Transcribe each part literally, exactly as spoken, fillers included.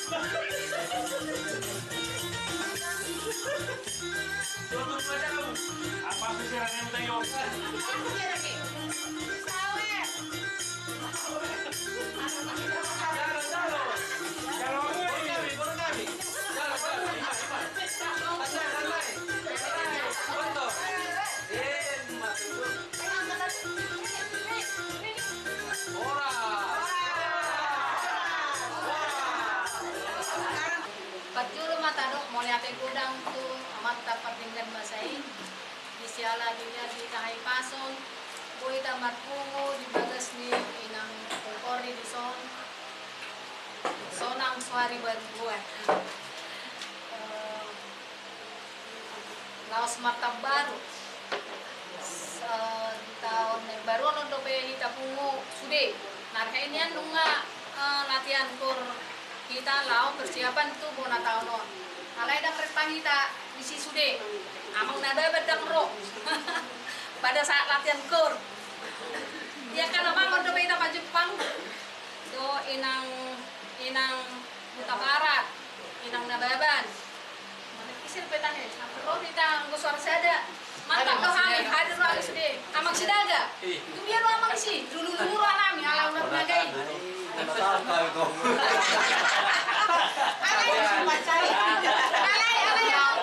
Tutup matamu. Apa pikiran yang tayong? Sawer. Jalo, jalo. Jalo, jalo. Jalo, jalo. Ima, ima. Santai, santai. Santai. Betul. Ima, tutup. Parjolo ma tadok mauliate godang tu Amanta Pardenggan Basa i, di siala di na di tahahipason, boi hita marpungu di bagas ni inang pungkori dison, sonang soari baru buat. Eh, Laos martambaru. Eh, di taon na imbaruon on dope hita pungu sude. Nah, arhai nian nunga, eh, latihan kor hita laho persiapan tu bona taon on. Alai ndang rentang hita disi sude. Amang Nababan ndang ro. Pada saat latihan kor. Ia kan amang on dope hita pajumpang. Do inang, inang Hutabarat, inang Nababan. Mana kisir pe tahe, hampir ro hita anggo suara sada. Mantap do hami, hadir ro hami sude. Amang Sidaga. Ih. Tu dia ro amang si, dulu dulu ro anami, ala ular naga i. Alai, alai, alai, au.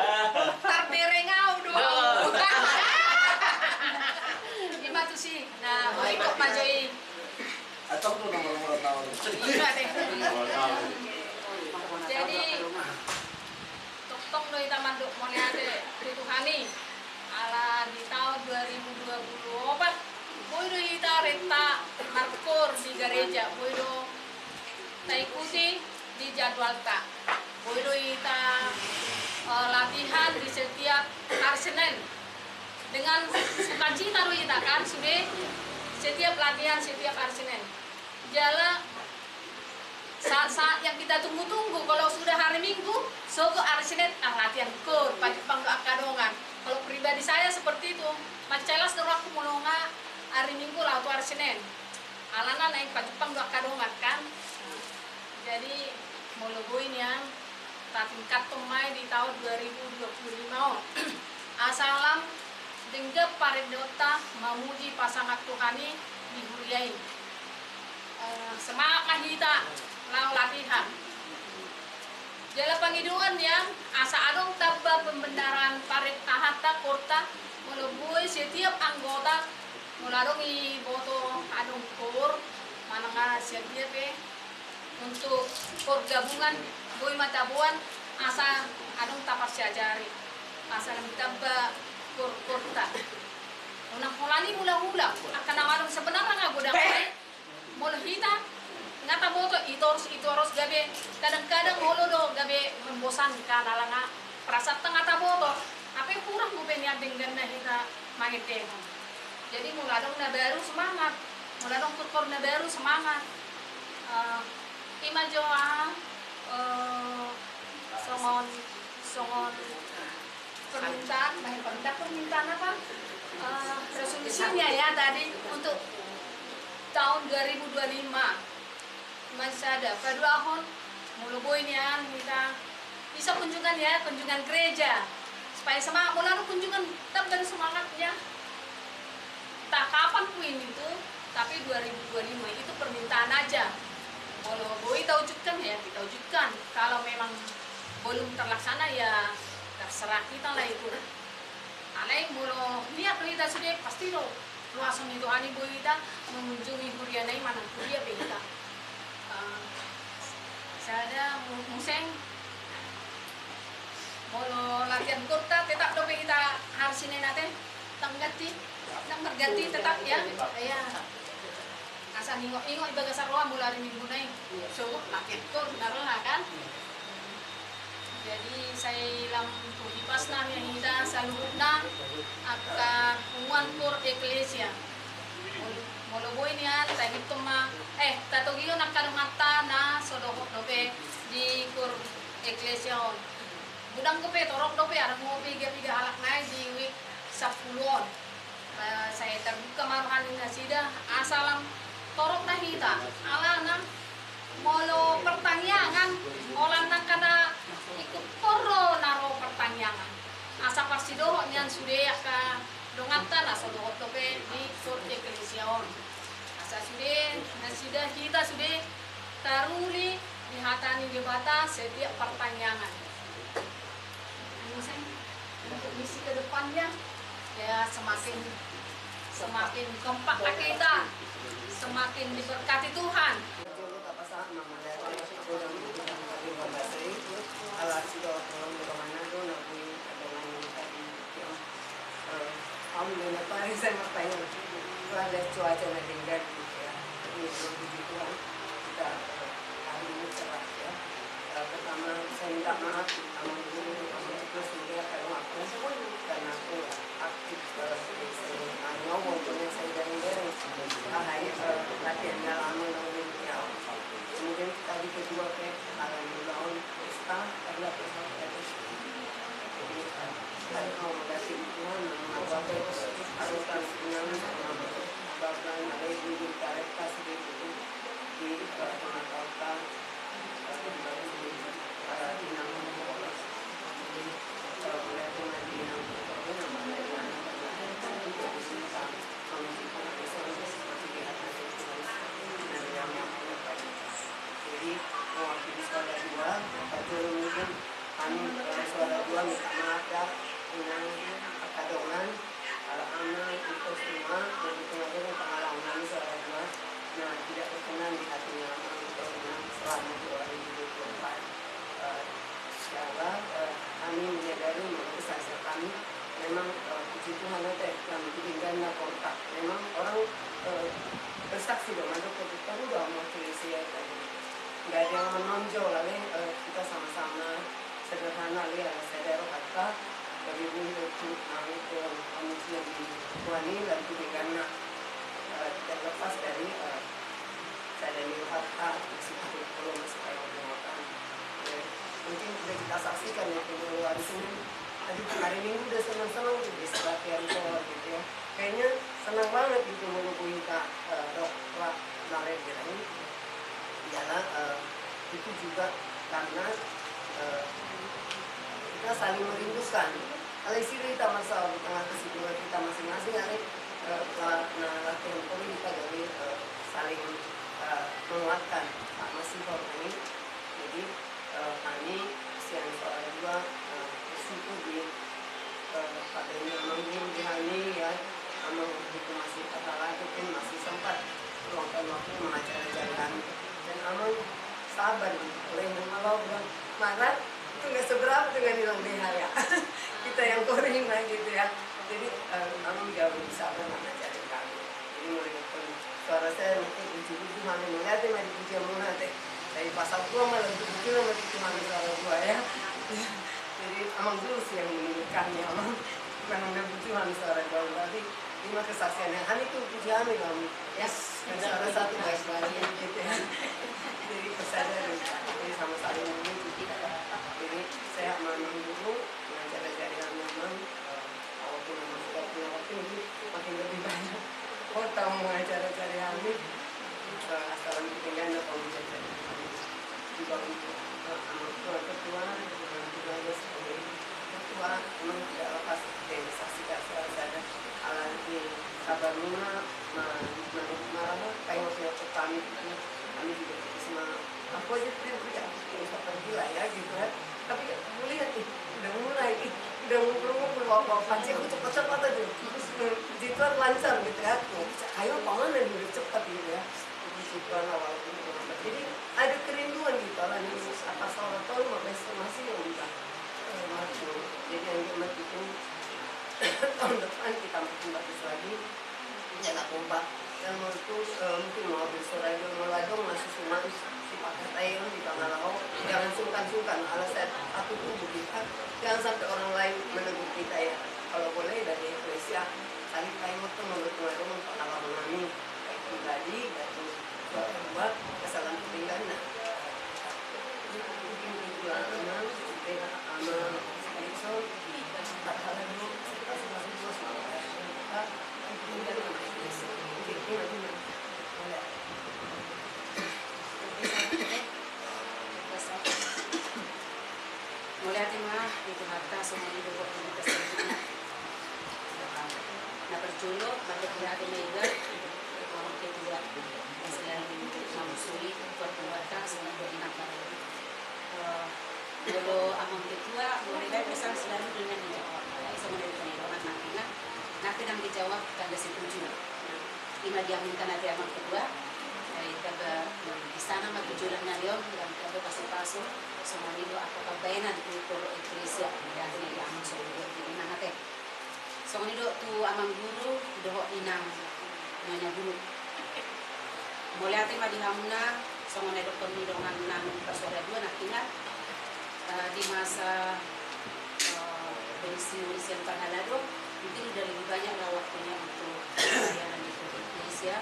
Tardereng au do. Ima tusi. Nah, ikut majo i. Atau tu nomor-nomor taon. Iya, deh. Jadi, tongtong do hita mandok mauliate tu Tuhan i. Ala di taon dua ribu dua puluh opat, boi do hita renta markoor di gareja, boi do taikuti di jadwalta. Boi do hita, eh, latihan di setiap hari Senin. Dengan sukacita do hita kan, sude setiap latihan, setiap hari Senin. Jala saat-saat yang kita tunggu-tunggu, kalau sudah hari Minggu, sogot hari Senin, ah, latihan koor, pajumpang do angka dongan. Kalau pribadi saya seperti itu, mansai las do rohangku molo nga hari Minggu laho tu hari Senin. Alana naeng pajumpang do angka dongan kan. Jadi molo boi nian, tatingkathon ma i di taon dua ribu dua puluh lima on. Asa lam denggan parendeonta mamuji pasangaphon Tuhan i di huria i. Eh, semangat ma hita laho latihan. Jala pangidoan nian, asa adong tamba pembenaran parende hata koorta, molo boi setiap anggota, molo adong iboto adong koor, manang sian dia pe, untuk koor gabungan, boi ma taboan, asa adong taparsiajari, asa lam tamba koor-koorta. Unang holan i hula-hula, angka na adong sebenarna nga godang. Molo hita nga taboto, itoros, itoros gabe, kadang-kadang olo do gabe membosankan, ala nga perasaanta nga taboto. Hape hurang dope nian dengganna hita mangendehon. Jadi molo adong na baru semangat, molo adong koor-koor na baru semangat. Eh, ima jo aha, eh, songon, songon permintaan, bahen permintaan, permintaan apa? Eh, resolusinya ya tadi untuk tahun dua ribu dua lima. Masih ada. Paduahon, molo boi nian hita bisa kunjungan ya, kunjungan gereja. Supaya semangat, molo anu kunjungan tambah semangatnya. Entah kapan pun itu, tapi dua ribu dua lima itu permintaan aja. Kalau boi kita wujudkan, ya kita wujudkan. Kalau memang belum terlaksana, ya terserah kita lah itu. Alai molo niat do hita sude, pasti do ruason ni Tuhan i boi hita mengunjungi huriana i manang huria pe hita. Eh, sada mu-, muse, molo latihan koorta, tetap dope hita hari Senin ate, tangganti, nang marganti tetap ya. Iya. Asa ningot-ingot i bagasan roha molo hari Minggu na i. Sogot latihan koor, benar lah kan? Jadi sai lam tu hipasna hami hita saluhutna angka punguan koor eklesia. Mol-, molo boi nian tahiton ma, eh, tatogihon angka donganta na so dohot dope di koor eklesia on. Godang dope, torop dope, adong dope piga-piga halak nai di week sampulu on. Eh, sai tarbuka ma roha ni nasida, asa lam torop na hita. Alana molo pertangiangan, molo Dohot nian sude angka donganta na so dohot dope di Sorte Eklesia on. Asa sude nasida hita sude taruli di hata ni Debata setiap partangiangan. Ini saya untuk misi ke depannya, ya, semakin, semakin kompak kita, semakin diberkati Tuhan. Ala sudah orang rumah itu, ala sudah orang rumah itu, nanti ada yang tadi, ya, eh, kamu dengar tadi saya mau tanya, itu ada cuaca na denggan gitu ya. Tapi ya, puji Tuhan, kita, eh, hari ini cerah ya. Eh, pertama, saya minta maaf, sama guru, sama tugas, mungkin kalau aku, karena aku aktif, eh, di sini. Anu, untungnya saya dari, dari, ah, hari, eh, latihannya lama, lalu ya. Kemudian tadi kedua, kayak, kalau lawan pesta, ada pesta, ada. Jadi, eh, hari mau berarti Tuhan, mau apa, harus harus menang, sama apa, apa, apa, ada yang di, di, di, di, di, di, di, di, di, di, di, Jadi, mewakili Suara Dua, Pak Jul, mungkin kami, eh, Suara Dua minta maaf ya, dengan Pak Kadongan. Ala Amang, Ito, Suma, dan di tengah-tengah pengalaman Suara Dua, nah, tidak berkenan di hatinya Amang, Ito, Suma, selama dua ribu dua puluh empat. Eh, insya Allah, eh, kami menyadari menurut saja kami memang, eh, puji Tuhan, ada yang bikin ganda kompak. Memang orang, eh, bersaksi dong, ada kebutuhan udah mau selesai tadi. Nggak ada yang menonjol, ale, eh, kita sama-sama sederhana, ale, ala sadar, kata, bagi bumi itu, nah, itu, pemujian di Tuhan ini, dan itu dengan, eh, tidak lepas dari, eh, sadar ini, kata, masih takut kalau masih kayak orang. Ya, mungkin udah kita saksikan ya, dulu hari Senin, hari, hari Minggu udah senang-senang tuh, bisa latihan kol gitu ya. Kayaknya senang banget gitu, menunggu kita, eh, dok, wah, kemarin gitu. Ialah, eh, itu juga karena, eh, kita saling merindukan. Kalau isi kita masalah di tengah kesibukan kita masing-masing, ale, eh, la-, nah, latihan kol ini kita jadi, eh, saling, eh, menguatkan. Pak masih kok ini. Jadi, eh, kami sian Suara Dua, eh, bersyukur di, eh, adanya Amang Guru di hami, ya. Amang itu masih kata lagi, kan masih sempat luangkan waktu mengajar-ajar kami. Dan Amang sabar gitu. Kalau yang mau bilang marah, itu nggak seberapa dengan yang D H ya. Kita yang korina gitu ya. Jadi, eh, Amang jauh lebih sabar mengajar kami. Jadi, mulai dari Suara saya mungkin lucu-lucu, mana melihat, mana dipuji, mana teh. Dari pasal tua malah lucu-lucu, mana itu, mana Suara Dua, ya. Jadi, Amang dulu sih yang menurut kami, Amang. Bukan hanya lucu, mana Suara Dua, tapi ini mah kesaksiannya. Ani tuh puji Amang, Amang. Ya, yang suara satu baik-baik, gitu ya. Jadi, kesadaran, jadi sama saling memuji. Jadi, saya sama Amang dulu, mengajar dari Amang, eh, Walaupun Amang sudah punya waktu, ini makin lebih banyak. Oh, tahu mau acara cari Amang. Eh, asal Amang tinggal, ada kamu bisa cari Amang. Juga untuk, eh, Amang tua, ketua, Amang juga ada sebagai ketua, Amang tidak lepas dari saksi kasih ada. Ala ni sabar muna, ma-, ma-, marah, kayak waktu kami itu, kami juga semangat. Aku aja tuh yang punya, aku tuh yang bisa pergi lah ya, gitu kan. Tapi ya, gue lihat nih, udah mulai nih, udah ngumpul-ngumpul, apa-apa, cek, gue cepet-cepet aja. Terus, eh, puji Tuhan lancar gitu ya. Gue bisa, ayo, paman, yang udah cepet gitu ya. Puji Tuhan lah, walaupun terlambat. Jadi, ada kerinduan gitu, lah, nih, apa, salah tahu, mah, masih, masih yang udah, eh, maju. Jadi, yang dia maju itu, tahun depan kita makin bagus lagi. Jaga kompak. Dan menurutku, eh, mungkin mau bersuara juga, mau ladong, masih cuma sepakat aja di Pangalaho. Jangan sungkan-sungkan, alasan aku tuh begitu. Jangan sampai orang lain menegur kita ya. Kalau boleh dari Eklesia, kami paling waktu menurut pengalaman kami, baik pribadi, baik buat, buat kesalahan pribadi. Nah, Mauliate ma di Tuhanta, songon i do buat kita. Molo amang ketua, molo iba pesan selalu dengan dijawab. Alai songon na didok ni dongan nangkiningan, nangkin dijawab tanda setuju. Ima diaminta nangkin amang ketua, eh, taba, eh, di sana ma tujuan na leon, dan taba pasu-pasu, songon i do angka pambahenan tu eklesia, dan di amang songon i do di inang ate. Songon i do tu amang guru dohot inang nyonya guru. Mauliate ma di hamuna, songon na didokkon ni dongan nami parsuara dua nangkiningan, eh, di masa, eh, pensiun sian parhalado, mungkin udah lebih banyak lah waktunya untuk pelayanan di eklesia.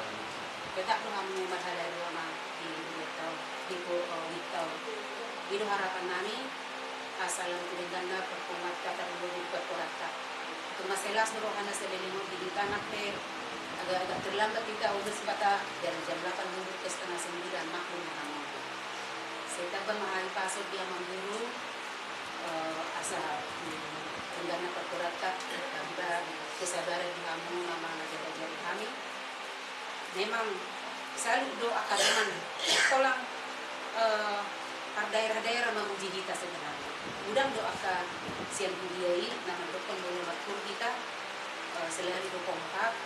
Tetap do hamu marhalado ma di, di taon, di, eh, di taon. I do harapan nami, asa lam tu dengganna parpunguanta, tarlumobi di parporanta. Tung mansai las do rohana saleleng on di hita nang pe agak-agak terlambat hita, umur sipata dari jam delapan mundur ke setengah sembilan, maklum ma hamu. Sai tamba ma hahipason di amang guru, eh, asa, mm, dengganna parporanta, tamba kesabaran di hamu na mangajari-ajari hami. Memang salut do angka dongan, holan, eh, pardaerah-daerah mamuji hita sebenarna. Godang do angka sian huria i na mandokkon molo martour hita, eh, selalu do kompak,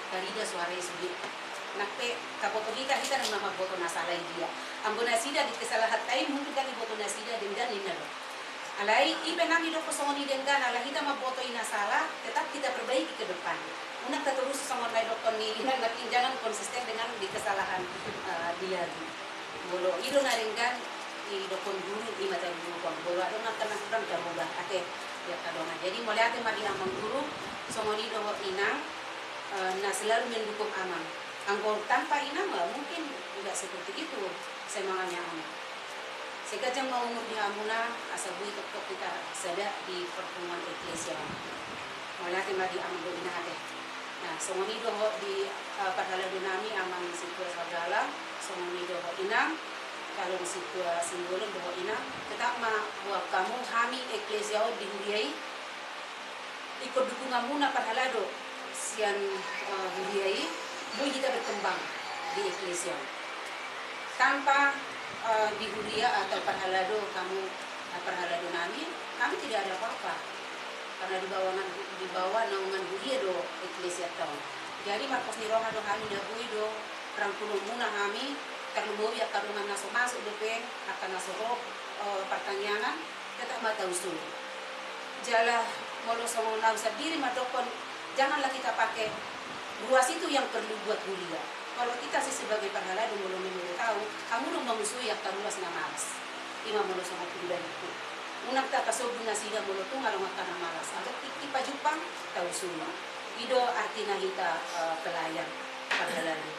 tarida suara i sude. Nang pe taboto hita, hita na mamboto na sala i dia. Anggo nasida di kesalahanta i mungkin ndang diboto nasida denggan ninna do. Alai i pe nang didokkon songon i denggan, ala hita mamboto i na sala, tetap kita perbaiki ke depan. Unang tatorusi songon na didokkon ni inang nangkin, jangan konsisten dengan di kesalahan, eh, di lagu. Molo i do na denggan, didokkon guru, i ma taruduhon. Molo adong angka na kurang, tarubah ate di angka dongan. Jadi mauliate ma di amang guru, songon i dohot inang, eh, na selalu mendukung amang. Anggo tanpa inang, wah, mungkin tidak seperti itu semangatnya amang. Sai ganjang ma umur di hamuna, asa boi tongtong hita sada di parpunguan eklesia on. Mauliate ma di amang dohot inang ate. Nah, songon i dohot di, eh, parhalado nami, amang Sintua Sagala, songon i dohot inang, calon Sintua Simbolon dohot inang, tetap ma buat hamu hami eklesia on di huria i, ingkon dukunganmuna parhalado sian, eh, huria i, boi hita berkembang di eklesia. Tanpa, eh, di huria atau parhalado hamu, eh, parhalado nami, kami tidak ada apa-apa. Karena di bawah na-, di bawah naungan huria do eklesia ta on. Jadi marpos ni roha do hami na boi do rangkulonmuna hami, tarlumobi angka dongan na so masuk dope, angka na so ro, eh, partangiangan, tetap ma tausung. Jala molo songon au sandiri mandokkon, janganlah kita pakai ruas itu yang perlu buat huria. Kalau kita sih sebagai parhalado, molo menurut au, hamu do mangusui angka ruas na malas. Ima molo songon pribadiku. Unang tapasobu nasida molo tung adong angka na malas. Anggo tingki pajumpang, tausung. I do artina hita, eh, pelayan parhalado.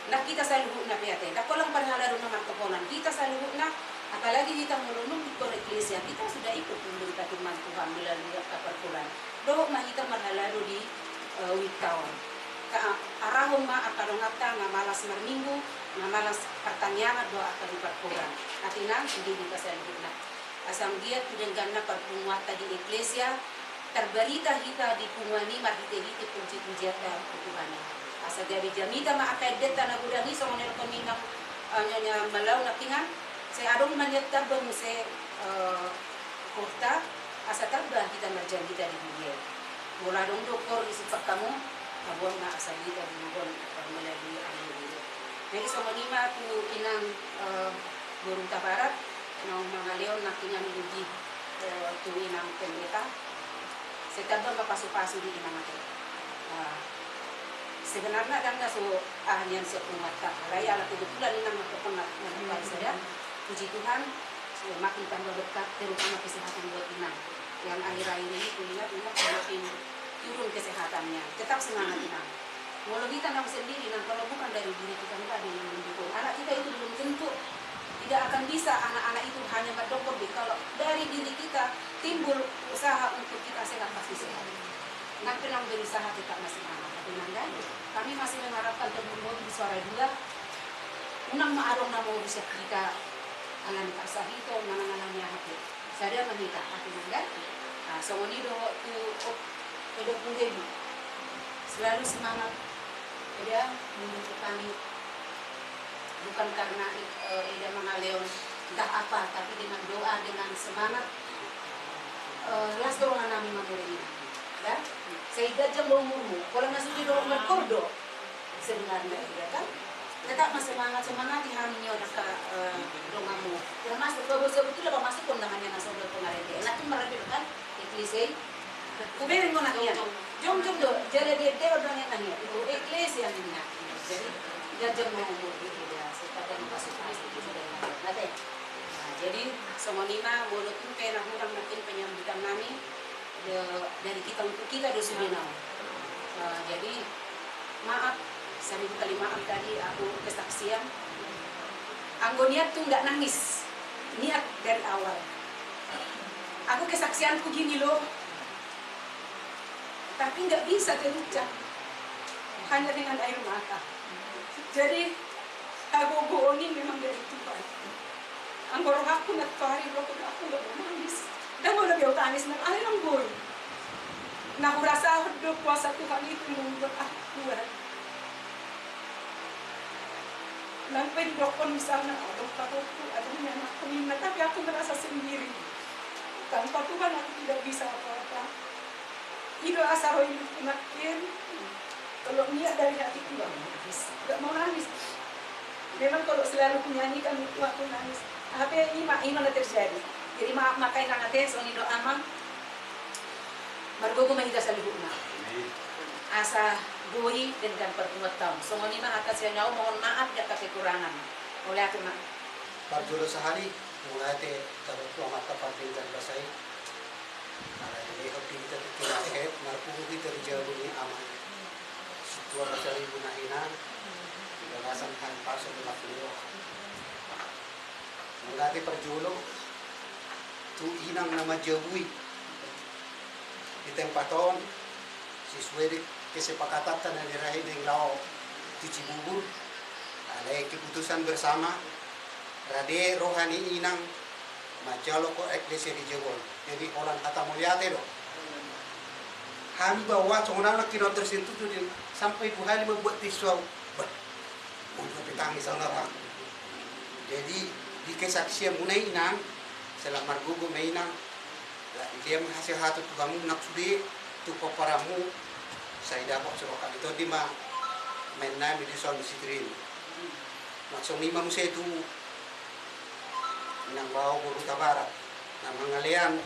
Nang hita saluhutna pe ate, ndang holan parhalado na martohonan, hita saluhutna, apalagi hita molo nunga di eklesia, kita sudah ikut memberikan firman Tuhan melalui angka parkoran. Dohot ma hita marhalado di, eh, uikta on. Taarahon ma angka donganta na malas marminggu, na malas partangiangan dohot angka di parkoran. Atina, sude hita saluhutna. Asa anggiat tu dengganna parpunguanta di eklesia, tarbarita hita di punguan i marhite-hite puji-pujianta tu Tuhan i. Asa gabe jamita ma angka endenta na godang i songon na didokkon ni inang, eh, nyonya Malau nangkiningan, sai adong ma nian tamba muse, eh, horta, asa tamba hita marjamita di huria i. Molo adong do hor disumpang hamu, taboan ma asa hita duluhon, eh, melalui amang guru. Jadi songon i ma tu inang, eh, boru Hutabarat, naung mangalehon nangkiningan uji, eh, tu inang pendeta. Sai tamba ma pasu-pasu di inang ate. Ah, sebenarna ndang na so aha nian sian punguanta. Alai ala kebetulan inang na pokokna, na pokokna sada. Puji Tuhan, semakin tambah berkat, terutama kesehatan buat inang. Yang akhir-akhir ini kuingat inang semakin turun kesehatannya. Tetap semangat inang. Molo hita naung sendiri, nang kalau bukan dari diri kita, nggak ada yang mendukung. Anak kita itu belum tentu, tidak akan bisa anak-anak itu hanya mandokon be. Kalau dari diri kita timbul usaha untuk kita sehat, pasti sehat. Nang pe naung berusaha tetap masih anak. Tapi nang kan, kami masih mengharapkan terlebih di Suara Dua, unang ma adong na mau bisa kita alani paksa hito, manang alani aha pe. Sada ma hita, ate nanggan. Ah, songon i do tu, oh, eda puluh ribu. Selalu semangat. Eda mendukung kami. Bukan karena, eh, eda mangalehon, entah Apa, tapi dengan doa, dengan semangat, eh, las do roha nami mangulahon i. Da? Sai ganjang do umurmu. Pola na sude do markoor do sebenarna, ya kan? Tetap ma semangat, semangati hami nian angka, eh, donganmu. Termasuk kalau sebetulnya pamasukhon donganna na so do pengarende. Enak tu marende kan? Eklesia i. Hubereng ma na hian. Jongjong do, jala diendehon donganna hian. Eklesia ninna. Jadi, ganjang ma umur di dia, sepadan pasupasu di dia. Nah, te. Nah, jadi, songon i ma, molo tung pe na hurang nangkin penyambutan nami, ya, dari kita untuk kita do sude nau. Nah, jadi, maaf, seribu kali maaf tadi aku kesaksian. Anggo niat tu nggak nangis, niat dari awal. Aku kesaksianku gini loh, tapi nggak bisa terucap, hanya dengan air mata. Jadi, hagogoon i memang dari Tuhan. Anggo rohangku na tu ari rohangku, aku nggak mau nangis. Ndang mau lagi au tangis nang ari nang boi. Na hurasahon do kuasa Tuhan itu membuat aku kuat. Nang pe didokkon misalna, adong pahoku, adong ni anakku ninna, tapi aku merasa sendiri. Tanpa Tuhan aku tidak bisa apa-apa. I do asa ro i nangkin. Kalau niat dari hati, nggak mau nangis. Nggak mau nangis. Memang kalau selalu kunyanyikan itu aku nangis. Tapi i ma, i ma na terjadi. Jadi ma-, makanya nang ate, songon i do amang. Margogo ma hita saluhutna. Asa boi denggan parpunguanta on. Songon i ma hata sian au, mohon maaf jala kekurangan. Mauliate ma. Parjolo sahali, mauliate tu amanta pardenggan basa i. Alai lehon di hita tingki na lehet, marpungu hita di jabu ni Ama. Situan saribu na hinan, di bagasan hahipason ni Tuhan. Mauliate parjolo tu inang na manjabui di tempat on, sesuai di kesepakatanta na nirahi naeng laho tu Cibubur. Alai keputusan bersama, rade roha ni inang manjalo eklesia di jabu on. Jadi holan hata mauliate do. Hami bahwa songon au nangkin tersentuh tu dia sampai dua hari membuat tisu au. Bah, untuk petangis au na. Jadi di kesaksianmuna inang, selamat margogo ma inang. Lah, dilehon ma hasehaton tu hamu nang sude tu pomparanmu, sai dapot suruh kami tondi ma maen nami dison Sitrin. Maksong i ma muse tu inang bao boru Tabarat na mangalean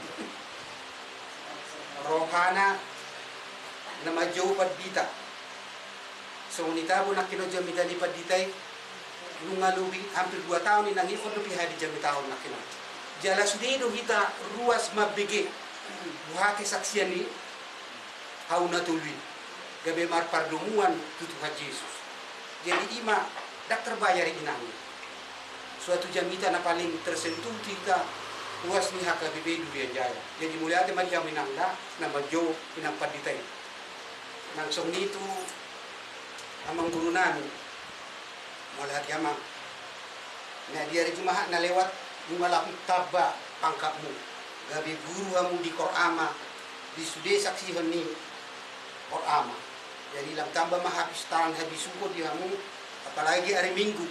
rohana na manjou pandita. Songon i tabo nangkin on jamita ni pandita i, nunga lobi hampir dua taon i nang ingkon dope hea dijamita on nangkin on. Jala sude do hita ruas mambege buha kesaksian i, hau na tolu i gabe marpardomuan tu Tuhan Jesus. Jadi i ma ndang terbayar inang i. Suatu jamita na paling tersentuh tu hita ruas ni H K B P Durian Jaya. Jadi mauliate ma di hamu inang da na manjou inang pandita i. Nang songon i tu amang guru nami. Mauliate amang. Na di ari Jumahat na lewat nunga lam tamba pangkatmu. Gabe guru hamu di Kor Ama, di sude saksihon ni Kor Ama. Jadi lam tamba ma hapistaran habisuhon di hamu, apalagi ari Minggu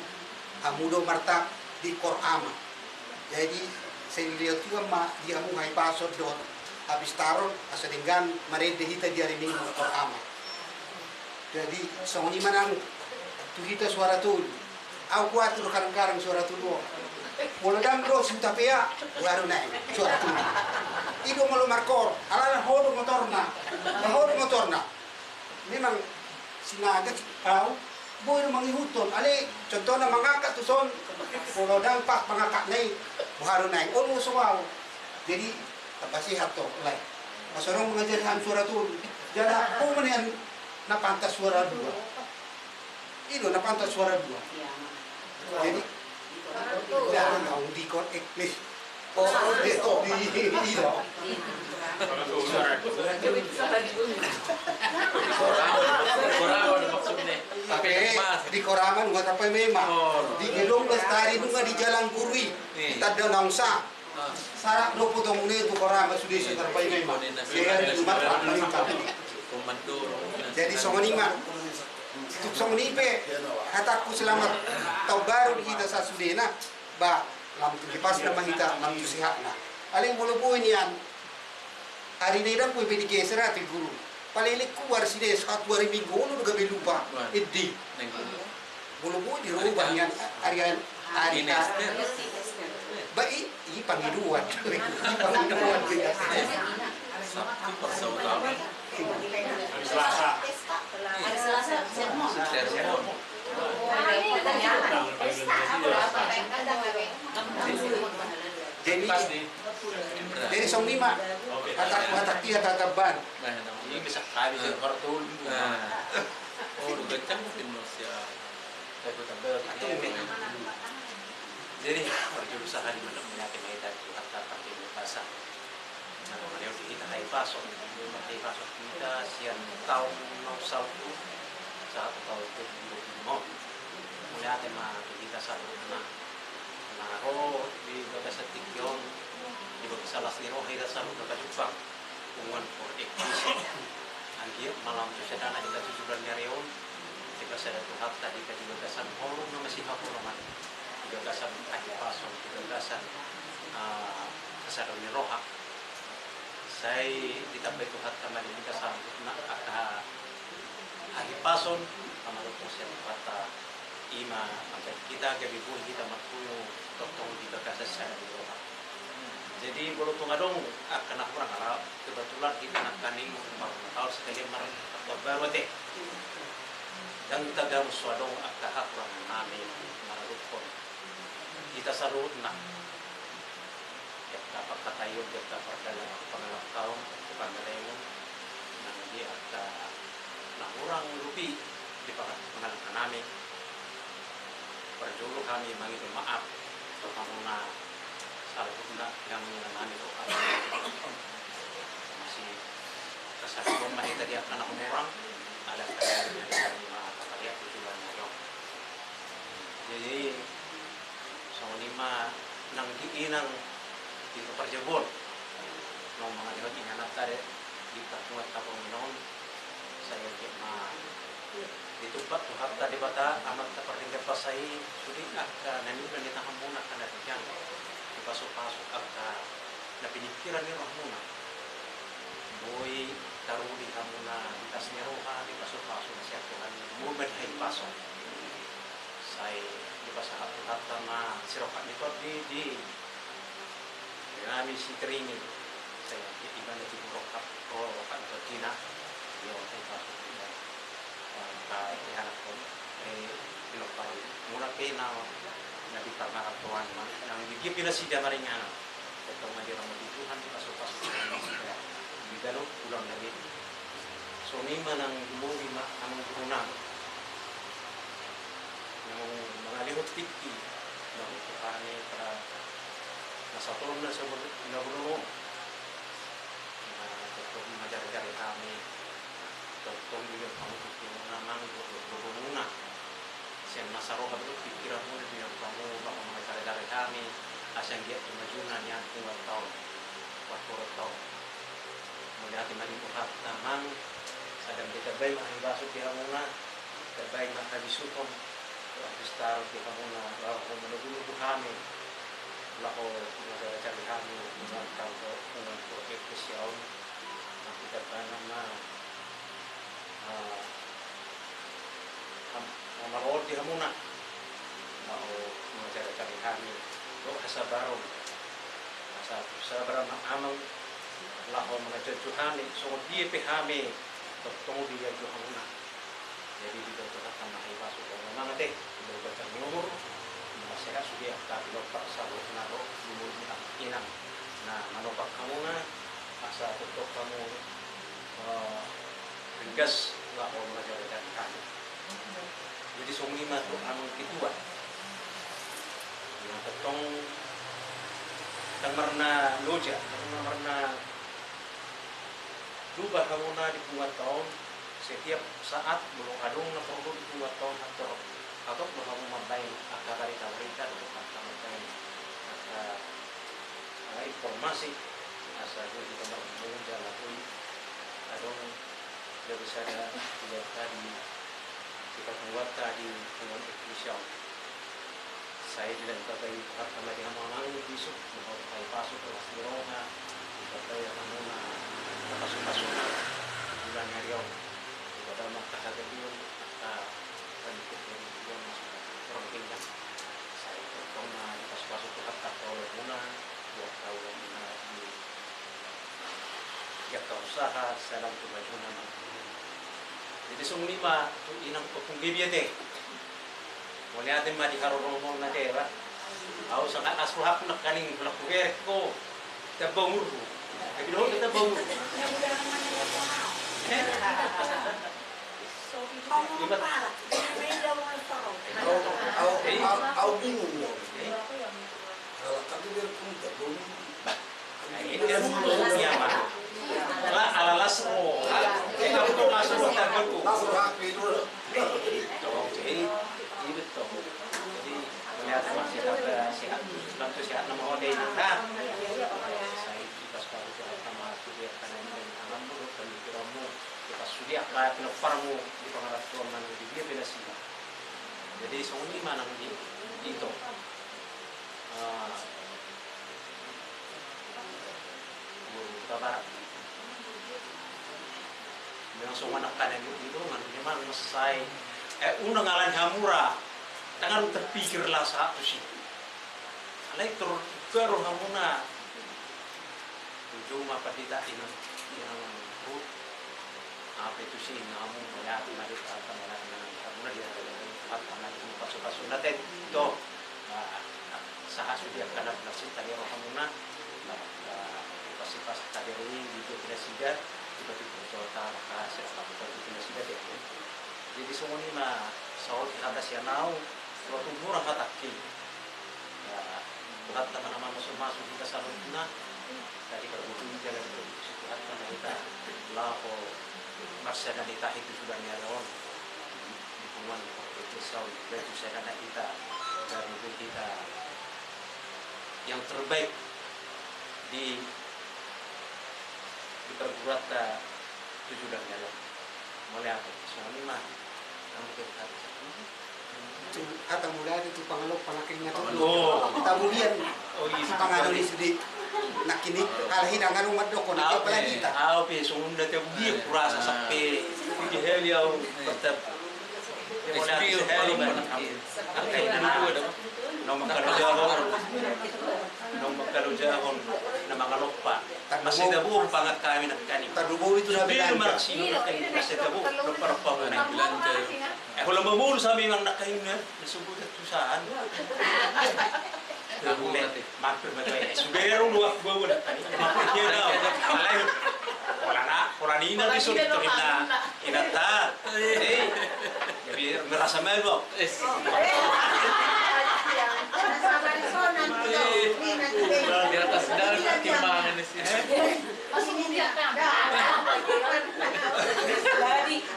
hamu do martap di Kor Ama. Jadi sai dilehon Tuhan ma di hamu hahipason dohot hapistaron asa denggan marende hita di ari Minggu Kor Ama. Jadi songon i ma nang tu hita Suara Tolu. Au huatur do kadang-kadang Suara Tolu on. Molo ndang do si Hutapea, baru naeng Suara Tolu. I do molo markoor, alana ho do motorna. Ho do motorna. Memang sinaga au boi do mangihuthon. Alai contohna mangangkat tuson. Molo ndang pas pangangkatna i, baru naeng. On do so au. Jadi tambah sehat do, alai. Pas orang mangajari hami Suara Tolu. Jala ho ma nian na pantas Suara Dua. I do na pantas Suara Dua. Jadi, ya, naung dikon eklis. Oh, di, di, i do. Koor Ama, Koor Ama maksudnya. Tapi di Koor Ama nunga tarpaima-ima. Di gedung lestari nunga di jalan guru i. Di tanda naung sa. Sarak do potomuna i tu Koor Ama sude so tarpaima-ima. Di hari Jumat. Jadi songon i ma. Tung songon i pe hatangku selamat taon baru di hita sasudena. Ba, Lam tu kipasna ma hita, lam tu sehatna. Alai molo boi nian, ari na i ndang boi be digeser ate guru. Pala elek ku ari Senin, Sabtu, ari Minggu, olo do gabe lupa. Ede. Molo boi dirubah nian, ari, ari, ari. Ba i, i pangidoan. I pangidoan. Sabtu, Selasa. Hari Selasa, sermon. Sermon. Jadi, jadi songon i ma. Hata, hata dia, hata ban. Ini bisa kali, saya baru tahu. Oh, lu kencang mungkin, Mas, ya. Jadi, parjolo sahali ma na mauliate ma hita tu Tuhanta pardenggan basa. Na mangalehon di hita hahipason, hahipason hita sian taon na salpu sahat tu taon dua ribu dua puluh lima on. Mauliate ma di hita saluhutna na ro di bagasan tingki on, di bagasan las ni roha hita saluhutna pajumpang. Punguan Pro Ecclesia. Anggiat ma lam tu sada na hita tu joloan ni ari on, dipasada Tuhanta hita di bagasan holong na masihaholongan, di bagasan hahipason, di bagasan, ah, hasadaon ni roha. Sai ditambai Tuhanta ma di hita saluhutna angka hahipason, na mandohot sian Tuhanta. I ma manjadi hita gabe boi hita marpungu tongtong di bagasan hasadaon ni roha. Jadi molo tung adong angka na hurang, ala kebetulan hita nangkaning martaon sekalian martaon baru ate. Ndang tagamon so adong angka hahurangan nami maradophon hita saluhutna. Di angka pangkataion, di angka pardalan, pangalangkaon, pangalengon, nang di angka na hurang dope di panga-, pangalangka nami. Parjolo hami mangido maaf tu hamuna saluhutna, di hamuna nami dohot hami. Masihasadaon ma hita di angka na hurang, ala angka na hurang, tapaliat tu joloan ni ari on. Jadi, songon i ma nang di inang di parjabuon. Nang mangalehon ingananta di parpunguanta on, sai anggiat ma ditumpak Tuhanta Debata Amanta pardenggan basa i sude angka na niula ni tanganmuna angka na denggan, dipasupasu angka na piningkiran ni rohamuna. Boi taruli hamuna di las ni roha, dipasupasu na sian Tuhan, boi ma di hahipason. Sai dipasahat Tuhanta ma sirongkap ni tondi di, di inanami si Trini. Sai anggiat ibana tibu rongkap, rongkap ni tondina. Ia on hahipason di angka ianakhon, eh, pinomparmuna pe na, na di parmartoan, nang di dia pe nasida maringanan. Tongtong ma diramoti Tuhan, dipasupasu Tuhan nasida di ganup ulaon na boi. Songon i ma nang di muli ma amang gurunami na mangalehon tingki na hurang tu hami pada na sahat on na sahat na bolon on. Na tongtong mangajar-ajari hami. Tongtong diajari hamu tingkimuna, manang gogo-gogomuna. Sian masa roha dohot pingkiranmuna diajari hamu, laho mangajar-ajari hami, asa anggiat tu majuna nian punguanta on, parpunguanta on. Mauliate ma di Tuhanta, amang, sai ndang ditambai ma hahipason di hamuna, tambai ma habisuhon, dohot hapistaron di hamuna, laho manogunogu hami, laho mangajar-ajari hami, mangalangka punguan Pro Ecclesia on, na hutambahon ma, ah, ham-, hamaolon di hamuna, laho mangajar-ajari hami, dohot hasabaron, asa sabar ma amang, laho manganju hami, songon dia pe hami, tongtong dianju hamuna. Jadi, ditambai Tuhanta ma hahipason, amang ate, ditambai panjang ni umur, na sehat sude angka pinomparmuna, dohot di muli ni amang inang na manopak hamuna, asa tongtong hamu, eh, ringgas laho mangajar-ajari hami. Jadi, songon i ma tu amang ketua. Na tongtong ndang marna loja, ndang marna lupa hamuna di punguanta on, setiap saat molo adong na porlu di punguanta on, hatop, hatop do hamu mambaen angka barita-barita dohot angka mambaen angka, eh, informasi, asa boi hita marpungu jala boi adong gabe sada di angka di, di parpunguanta di punguan Ecclesia on. Sai dilantabai Tuhanta ma di hamu amang bisuk, molo sai pasu tu las ni roha, dipatai hamuna, tapasupasuna, di bulan ni ari on. Dipatai ma angka hagalion, angka panikir dari tuan masuk orang pinggang. Sai tongtong ma dipasupasu Tuhanta angka olomuna, di angka ulamuna di Jaka usaha salam tu bajuna ma. Jadi songon i ma tu inang Ompung Gebi ate. Mauliate ma di haroromon na tera. Au sangat asro hakku nangkaning, holan huberek ho. Tamba umurhu. Tapi dohot tamba umurhu. Au, au, au, au bingung dong. Kalau kan dia biar pun tamba umurhu. Bah, nah, ini dia dulu, ya, Pak. Lah, ala las, oh, ah, kita butuh masuk, kita butuh. Langsung rapi dulu. Jadi, ini betul. Jadi, melihat masih ada sehat, sudah tu sehat nama ode ini. Nah, saya itu pas baru tu sama sudah karena ini dari tanganmu, dan pikiranmu, kita sudah apa, pinoparmu, di pengarap Tuhan, mana di dia bela sih. Jadi, songon i ma nang di, di itu. Ah, Guru Kota Barat. Memang songon angka na nido, memang sai. Eh, unang ala ni hamu ra. Tangan terpikir lah satu sih. Alai terbaru hamuna. Ujung ma pandita inang, inang. Apa itu sih, namun melihat mari apa melihat, hamuna di hadapan Tuhan, karena itu pasu-pasu na tento. Nah, sahat sudah karena nasib tadi rohamuna. Nah, pasti pas tadi ini di Pinasida, tiba-tiba kota maka siapa bukan di Pinasida deh. Jadi songon i ma saur di hata sianau, waktu murah hataki. Ya, Tuhanta ma na mamasu-masu hita saluhutna. Jadi, parguru jalan tu Tuhanta ma hita laho marsada ni tahi tu sudan ni ari on. Di punguan di Porto Pisau, batu sadana hita, dan beri hita yang terbaik di, di perguruan ta tu sudan ni ari on. Mauliate, songon i ma. Kamu kita. Tu hata mula di tu pangaloppa nangkin nga tu. Tabulian. Oh, iya. Panganon i sude. Nangkin i, kalahi na nga rumat dokon, apalagi ta. Au pe songon na tabulian, kurasa sampe. Di heli au. Tetap. Di sini, paloppa nangkin. Nangkin na dua dah. Nomor kalau jahon. Nomor kalau jahon. Na mangaloppa. Masih tabu pangat kami nangkin. Tabu itu na bilang. Masih tabu. Loppa-loppa mana. Eh, holan mamolus hami nang nangkaningan, disebut tu saan. Mampir ma tu, eh, sudah ya, lu dua, dua, dua, tadi. Mampir dia dah. Alai, holan na, holan ina tu sudah tu ina, ina ta. Eh, jadi merasa malu. Di atas darat pertimbangan di sini.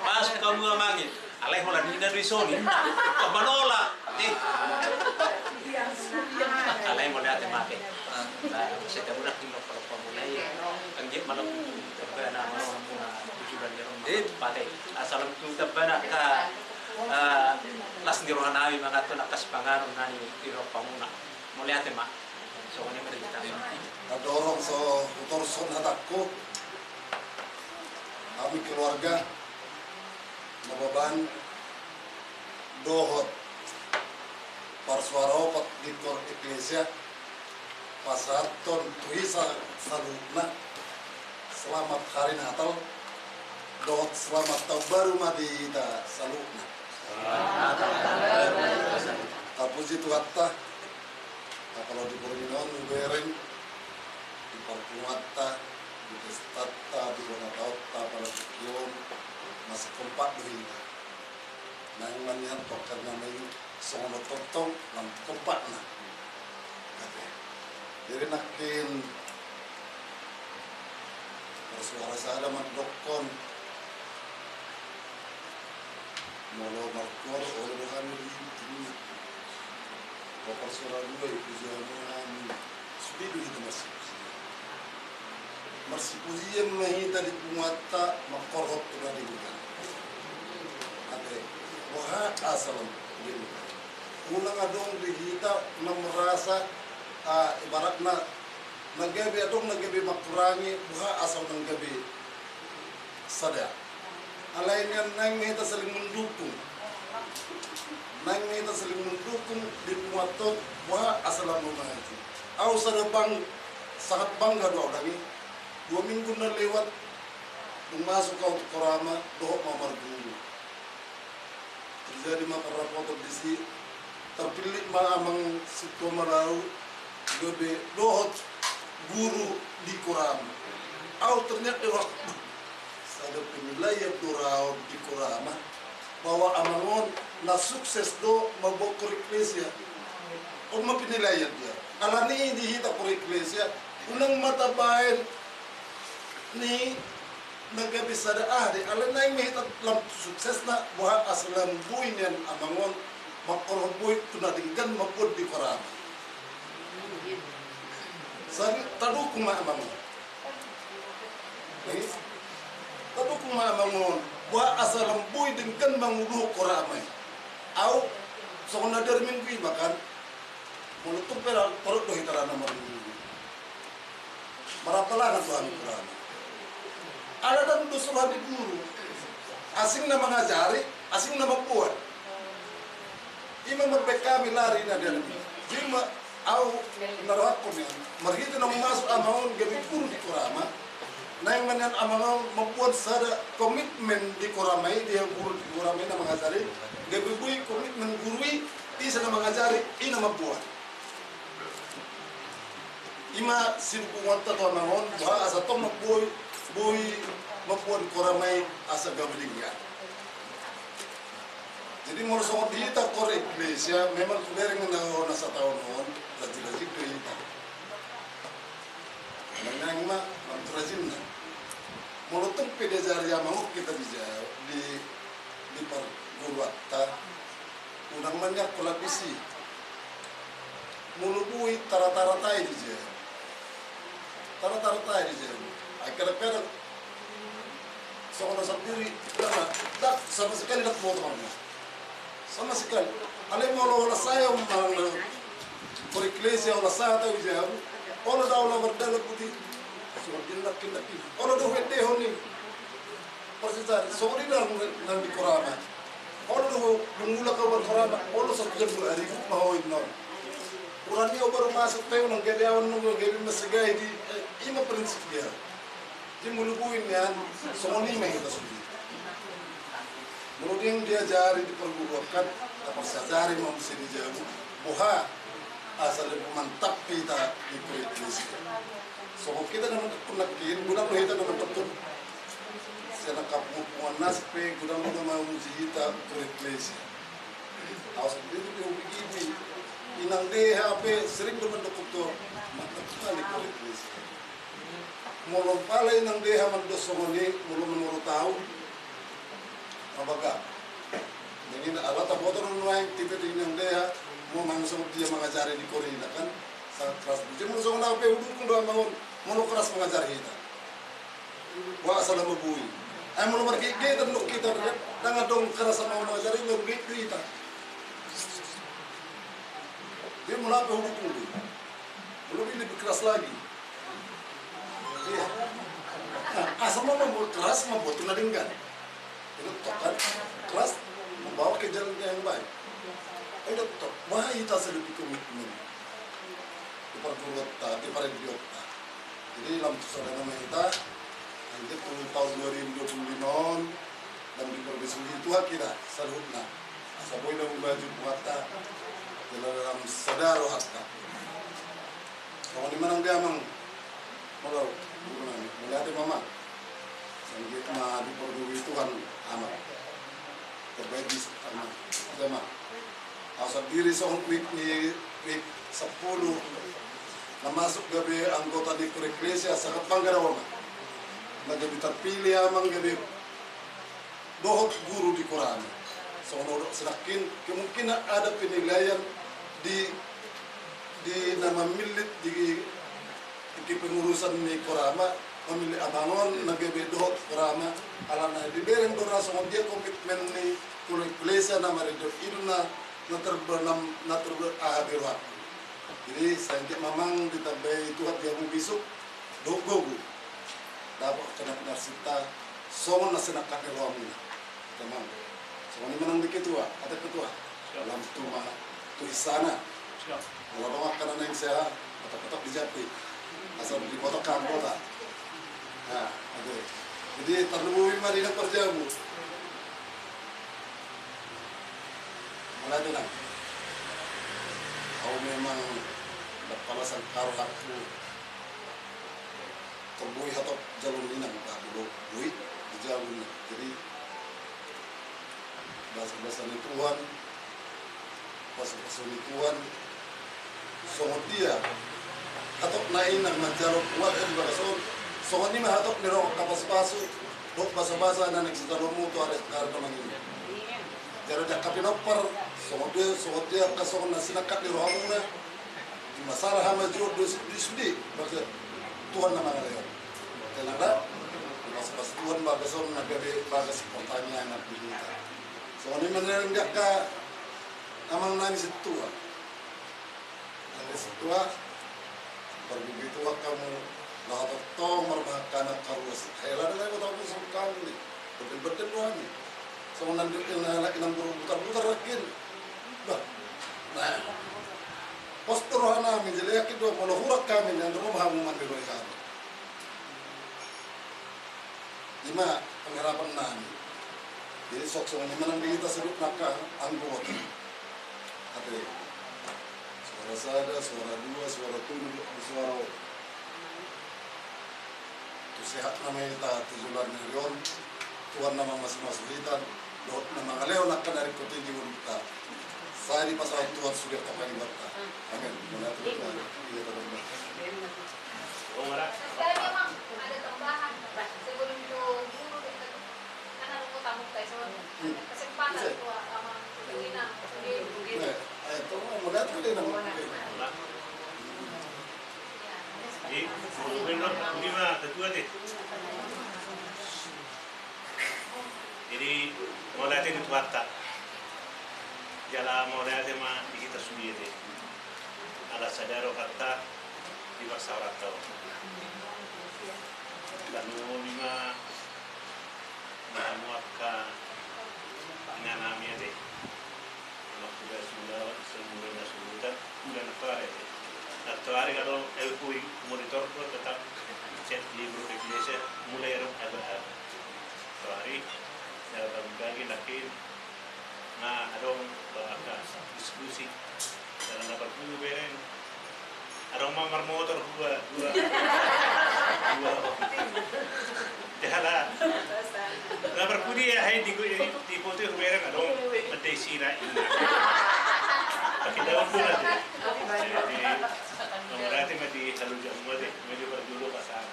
Masuk kamu amangin. Alai holan ina do i soni. Manola. Eh. Alai mauliate ma ate. Nah, saya tahu dah tinggal kalau kamu naik. Anggiat malam itu terbana malam muna tujuh dan jarum pate. Asal itu terbana ka, eh, las ni roha nami mangatur na kas panganon nani di roha pamuna. Mauliate ma. Songon i ma di hita. Andorang so hutorus on hatangku. Hami keluarga Nababan dohot parsuara opat di kor eklesia pasahathon tu hita saluhutna selamat hari Natal dohot selamat tahun baru ma di hita saluhutna. Tapuji Tuhanta. Apala di borngin on hubereng di parpunguanta, di pestanta, di bona taonta, apala di tingki on masih kompak do hita. Naeng ma nian tongkan na naeng songon on tongtong nang kompakna. Oke. Jadi nangkin marsuara sada mandokkon molo martual olo do hami di intinna. Molo parsuara dua i puji hami, sude do hita marsipujian. Marsipujian ma hita di punguanta mangkorhon tu na denggan. Ate, boha asal denggan. Unang adong di hita na merasa, ah, ibaratna na gabe, adong na gabe mangkurangi, boha asa unang gabe sada. Alai nian naeng ma hita saling mendukung. Naeng ma hita saling mendukung di punguanta on, boha asa lam maju. Au sada bang, sangat bangga do au dang i. Dua minggu na lewat, dung masuk au tu Korama, dohot ma marguru. Terjadi ma parrapoton disi, terpilih ma amang Sintua Malau, gabe dohot guru di Korama. Au ternyata, wah, sada penilaian do ra on di Korama, bahwa amang on na sukses do mambuat koor eklesia. On ma penilaian dia. Alani i di hita koor eklesia, unang ma tabaen ni na gabe sada, ah, di alai naeng ma hita lam suksesna, boha asa lam boi nian amang on mangkorhon boi tu na denggan mambuat di Korama. Jadi tadukung ma amang on. Eh? Tadukung ma amang on, boha asa lam boi denggan manguluhon Korama i. Au songon na di ari Minggu i ma kan. Molo tung pe ra torop do hita ra na marguru. Marapala na Tuhan Korama. Ala dang do sura di guru. Asing na mangajari, asing na mamboan. Ima marbaen hami lari na di ari Minggu. Ima au na rohakon nian. Marhite na masuk amang on gabe guru di Korama. Naeng ma nian amang on mamboan sada komitmen di Korama i, dia guru di Korama i na mangajari. Gabe boi komitmen guru i, ise na mangajari, i na mamboan. Ima sidukungonta tu amang on, boha asa tong na boi, boi mamboan Korama i asa gabe denggan. Jadi molo songon di hita koor eklesia, memang hubereng na on asa taon on, rajin-rajin do hita. Naeng ma, lam tu rajinna. Molo tung pe diajari amang on hita di ja-, di, di parguruanta, unang ma nian holan disi. Molo boi tara-tara tahe di jabu. Tara-tara tahe di jabu. Ai kadang-kadang songon na sandiri, dang, dang, sama sekali dang boto ma. Sama sekali. Alai molo holan sae on manang na koor eklesia holan sae tahe di jabu. Olo do au na mardalan buti. Songon dia nangkin-nangkin. Olo do huendehon i. Parsisari, songon i nang, nang di Korama. Olo do, dung mulak au markorama, olo satu jam dua ribu ma ho inna on. Hurang i au baru masuk, tahe unang gabe awan nunga gabe masegai di, eh, ima prinsip dia. Jadi molo boi nian, songon i ma hita sude. Molo dung diajari di parguruan kan, taparsiajari ma muse di jabu. Boha, asa lebih mantap hita di koor eklesia. Songon hita na mandok nangkin, godang do hita na mandok. Sian angka punguan-punguan na asing pe, godang do na mamuji hita koor eklesia. Au sandiri pe hubege i, inang deha pe sering do mandok tu, mantap sekali koor eklesia. Molo pala inang deha mandok songon i, molo menurut au, mabaga. Denggan ala taboto do nuaeng tipe di inang deha, molo manang songon dia mangajari di koor i kan, sangat keras. Jadi molo songon au pe hudukung do amang on, molo keras mangajari hita. Boha asa lam boi. Ai molo margitgit do hita, dang adong keras amang on mangajari, molo gitgit do hita. Jadi molo au pe hudukung do. Molo dia lebih keras lagi. Iya. Nah, asa ma mambuat keras, mambuat tu na denggan. Itu toh kan, keras membawa ke jalan yang baik. Itu toh, wah, hita asa lebih komitmen. Di parguruanta, di parelligionta. Jadi lam tu sada nama hita, anjir tu tahun dua ribu dua puluh lima on, dan di provinsi itu hak kita, saluhutna. Asa boi na maju buatta, dalam sadar rohanta. Songon i ma nang di amang. Molo, mauliate ma amang. Sangkit ma dipargogoi Tuhan amang. Terbaik di amang. Ada ma. Au sandiri songon wik ni, wik sampulu. Na masuk gabe anggota ni koor eklesia, sangat bangga do au amang. Na gabe terpilih amang gabe dohot guru di Korama. Songon na hudok sadari on, kemungkinan ada penilaian di, di na mamillit di, di kepengurusan ni Korama, mamillit amang on na gabe dohot Korama, alana dibereng do ra songon dia komitmen ni koor eklesia na marende i do na Na terbenam, na terbe-, aha, di rohangku. Jadi, sai anggiat ma amang ditambai Tuhan di hamu bisuk dohot gogo. Dapot angka na pinarsinta songon na sinangkap ni rohamuna. Amang. Songon i ma nang di ketua, ate ketua. Siap. Lam tu ma tu istana. Siap. Molo adong angka na naeng siaha, kotak-kotak di japi. Asal di kotak kan kota. Nah, oke. Jadi, tarlumobi ma di na parjabu. Mauliate, Inang. Au memang ndang pola sangkap rohangku. Tung boi hatop jalo ni Inang, bah, dulu boi di jalo ni Inang. Jadi, basa-basa ni Tuhan, basa-basa ni Tuhan, songon dia hatop na Inang manjalo buat di bagasan on, songon i ma hatop ni roha pasu-pasu dohot basa-basa na naeng sijalomu tu ari, ari na mangihut. Jala di angka pinompar, songon dia, songon dia angka songon na sinangkap ni rohamuna. Di masalah hamajuon do, di sude, maksud Tuhan na mangalehon. Tenang da, di basa-basa Tuhan bagasan on na gabe bagas pertanyaan na di hita. Songon i ma nang di angka amang nami sintua. Angka sintua, pargogoi Tuhan hamu, laho tongtong marmahangka na angka ruas. Hela da lae, botau ni sungkang ni. Betul-betul Tuhan ni. Songon nang di, na, na, nang berputar-putar lagi. Bah. Nah. Pos tu roha nami, jadi yakin do, molo hurang hami, nang rumah hamu mandi roha kami. I ma pengharapan nami. Jadi, songon i ma nang di hita saluhutna angka anggota. Ate, suara sada, suara dua, suara tolu, suara opat. Tu sehat na ma hita tu joloan ni ari on, Tuhan na mamasu-masu hita, dohot na mangalehon angka na ringkot i di ngolunta. Sai dipasahat Tuhan sude angka pangidoanta. Amin. Mauliate, Tuhan. Iya, Tuhan. Ada tambahan, sebelum ke guru, kan ada tamu, kesempatan. Bisa. Tuh, sama Rina, oke. Eh, eh, itu mau lihat kan dia nama. Jadi, ini mah ketua deh. Jadi, mauliate di Tuhanta. Jala mauliate ma di hita sude ate. Ala sada rohanta di bagasan rohanta on. Lalu ima mauliate angka inanami ate. Ima suda suda semua na suda suda na tuare. Na tuare kalau aku monitor ko tetap cek di grup iglesia mulai ada. Tuari, ya, bagi-bagi lagi. Nah, adong, angka diskusi. Dalam dapat dulu bereng. Adong ma marmotor dua, dua. Dua. Jala. Nah, berpudi ya, hai di, di foto bereng adong. Mate sira ini. Pakai daun dulu aja. Jadi, berarti mati halu jamu aja. Maju berdulu pasang.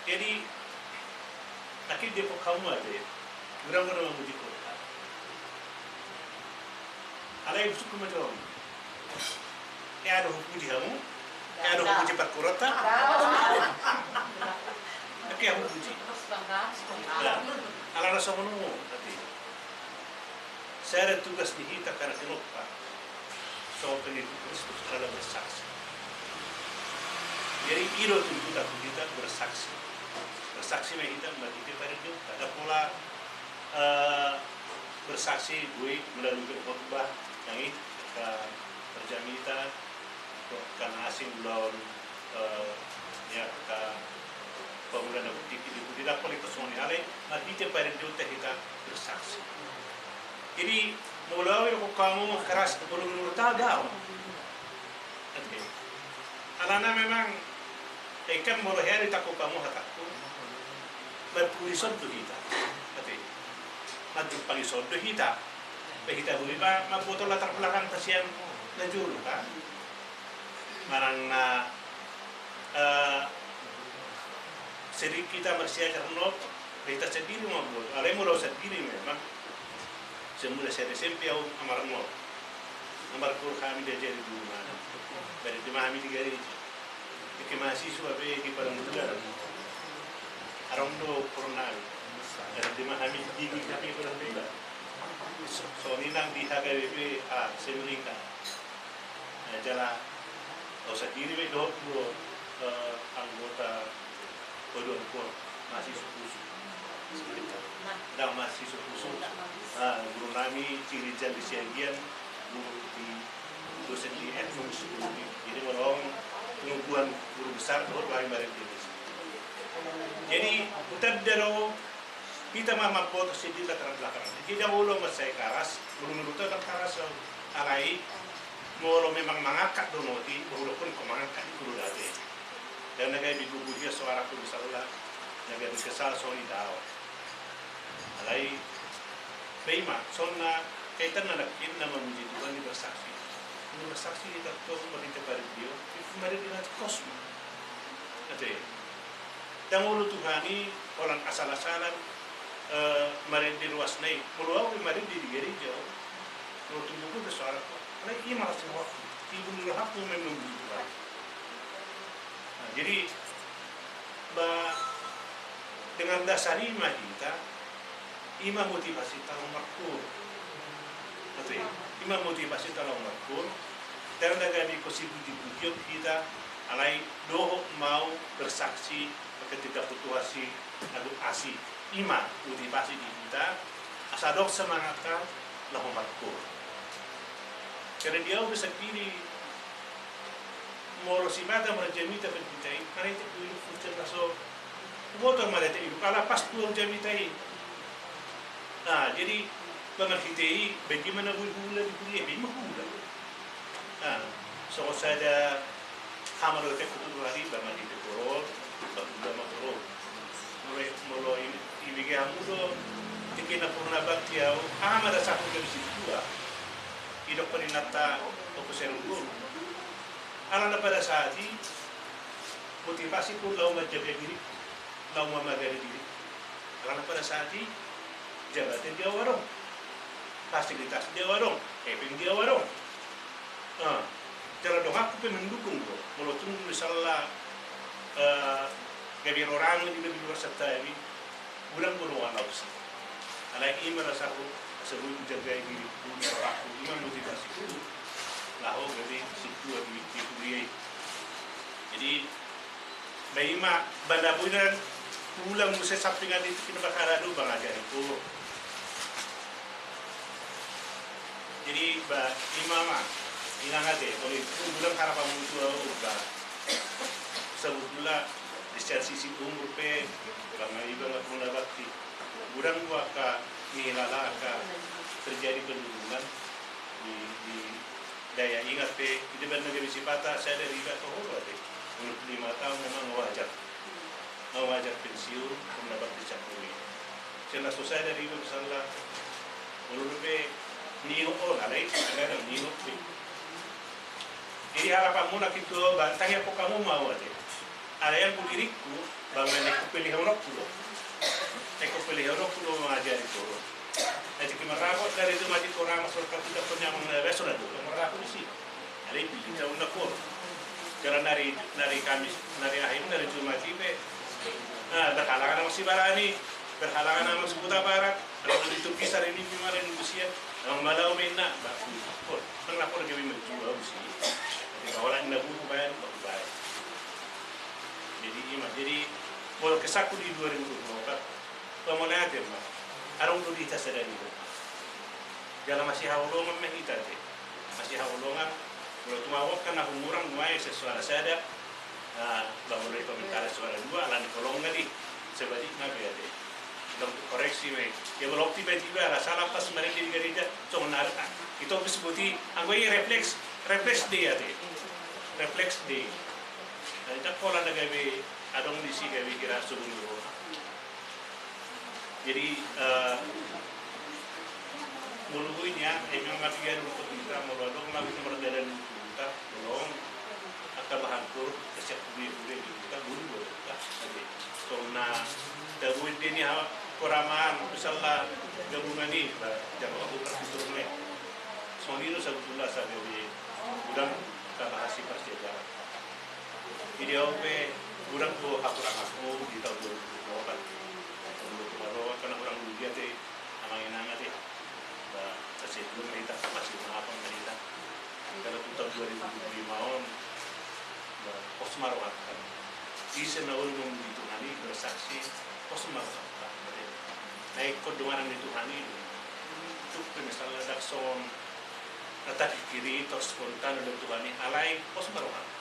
Jadi, akhirnya dia pok hamu ate, urang na mamuji kota. Alai busuk ma jawab. E, adong hupuji hamu, e, adong hupuji parkurata. Oke, hupuji. Ala rasa menunggu, tapi. Sada tugas ni hita angka na tinompa songon pengikut Kristus adalah bersaksi. Jadi, i do tuntutan tu hita bersaksi. Bersaksi ma hita marhite parendeonta. Ndang pola, eh, bersaksi boi melalui khotbah, nang i angka parjamita, angka na asing ulaon, eh, ya, angka pamula na butiki di budi, ndang pola songon i, alai marhite parendeonta hita bersaksi. Jadi, molo au didok hamu keras, molo menurut au, dao. Oke. Alana memang, eh, kan molo hea ditangkup hamu hatangku, marpudi son do hita. Oke. Marjumpang i son do hita. Pe hita boi ma, mamboto latar belakang ta sian na jolo, kan? Manang na, eh, sering hita marsiajar, no, hita sendiri mamboto. Alai molo sendiri memang, semula sian S M P au amar, no. Amar guru hami diajari di rumah. Berarti ma hami di gereja. Di mahasiswa pe di padang bulan. Adong do pernah. Berarti ma hami di, di, di padang bulan. So-, songon i nang di H K B P, ah, sai meninggal. Nah, jala au sandiri pe dohot do, eh, anggota Paduan Kuon, mahasiswa khusus. Ndang mahasiswa khusus. Ah, guru nami Ci Rijal di Siagian, guru di, dosen di etno musikologi. Jadi molo au nungkuan guru besar dohot bahen bahen di. Jadi hutanda do hita ma mamboto sian di latar belakang. Jadi ndang olo mansai karas, molo menurut au ndang karas au. Alai molo memang mangangkat do noti, molo pun kau mangangkat di kulo date. Dan na gabe gubu dia soara pun misalna, na gabe kesal soni dao. Alai, pe ima, songon na kaitanna nangkin na mamuji Tuhan di bersaksi. Di bersaksi di tato marhite parindio, itu marhite na kosma. Ate. Ndang olo Tuhan i holan asal-asalan, eh, marende ruasna i. Molo au pe marende di gereja, molo tumbuhku pe soara ko. Alai ima las rohangku, timbul rohangku memang begitu kan. Nah, jadi, ba, dengan dasar i ma hita, ima motivasi ta laho markoor. Ate, ima motivasi ta laho markoor. Ndang na gabe ko sipuji-pujion hita, alai dohot ma au bersaksi, ketika putuasi, lagu asi. Ima motivasi di hita, asa adong semangatta laho markoor. Karena di au pe sandiri, molo sipata marjamita pe hita i, marhite kuil futsal na so huboto marhite i, ala pas tu au jamita i. Nah, jadi, ba marhite i, bagi mana bui hula di kuliah, bagi ma hula. Nah, songon sada hama do tek kutu dua hari, ba marhite porol, ba hula ma porol. Molo, molo i, ibege hamu do, tingki na purna bakti au, aha ma dasarhu gabe sintua. Idok paninanta, toko serunggul. Alana pada saat i, motivasi pun laho manjaga diri, laho mamagari diri. Alana pada saat i, jabatan di au adong. Fasilitas di au adong, hepeng di au adong. Ah, jala donganku pe mendukung do. Molo tung misalna, eh, gabe rorangan di luar satabi, godang do dongan au si. Alai ima dasarhu, asa boi hujaga i di, di rohangku, ima motivasiku. Laho gabe sintua di, di kuliah i. Jadi, ba ima, ba na boi na ulang muse sampingan di tingki na parhara do, ba ngajari ho. Jadi, ba, ima ma, inang ate, molo i godang harapanmu tu au, ba, sebetulna, di sian sisi umur pe, ba nga iba nga purna bakti. Godang do angka nilala angka terjadi penurunan di, di daya ingat pe, di depan na gabe sipata, sada riba atau holo ate. Umur lima tahun memang wajar. Nga wajar pensiun, purna bakti campur i. Sian na so sada riba misalna, molo dope ningot on, alai, kadang ningot pe. Jadi harapanmuna nangkin tu au, ba, tangiangkon hamu ma au ate. Alai anggo diringku, ba nga ingkon pelihononku do. Ingkon pelihononku do mangajari ho. Ai tingki marrapot, nari Jumat i ho ra, maksud hita, ho ni amang na biasa na do, marrapot disi. Alai pilih taon na ho. Jala nari, nari Kamis, nari aha i, nari Jumat i pe. Ah, berhalangan amang Sibarani, berhalangan amang Sikuta Barat, alai nari tu bisa re ni mara ni usia. Amang Malau ma inna, ba, ho. Nang lapor gabe maju au si. Jadi, ba holan inna buku baen, ba, baen. Jadi, ima, jadi, molo kesanku di dua ribu dua puluh empat, ba molo ate ma, adong do di hita sadari on. Jala masihaholongan ma hita ate. Masihaholongan, molo tung au kan na humurang nuaeng sian soara sada, ah, ba molo i pamentaran soara dua, alani holong nga di, sebalikna be ate. Dong koreksi ma i. Ia molo tiba-tiba ala sala pas marende di gareja, songon na, ah, ito bis boti, anggo i refleks, refleks do i ate. Refleks do i. Nah, i ndang pola na gabe adong disi gabe hira sogo ni roha. Jadi, eh, molo boi nian, eh, memang na piga dulu kota, molo adong na bisa mardalan di kota, molo angka bahan kor, kasiak kuliah-kuliah di kota, boi do kota. Jadi, songon na, da boi do nian, koraman, misalna, gabungan i, ba, jaba aku terfitur me. Songon i do sabutulna sababe, godang, tabahas i parsiajaran. Jadi au pe godang do hahuranganku di taon dua ribu dua puluh empat. Dua ribu dua puluh empat kan hurang dulu dia te, amang inang ate. Ba, Masih belum kita, masih mengapa kita? Kalau tahun dua ribu dua puluh lima on, ya, pos ma rohanta. Ise na olo mamuji Tuhan i, bersaksi, pos ma rohanta. Jadi, na ingkon donganan ni Tuhan i, tuk pe misalna ndang songon na tapikiri, tor spontan do Tuhan i, alai pos ma rohanta.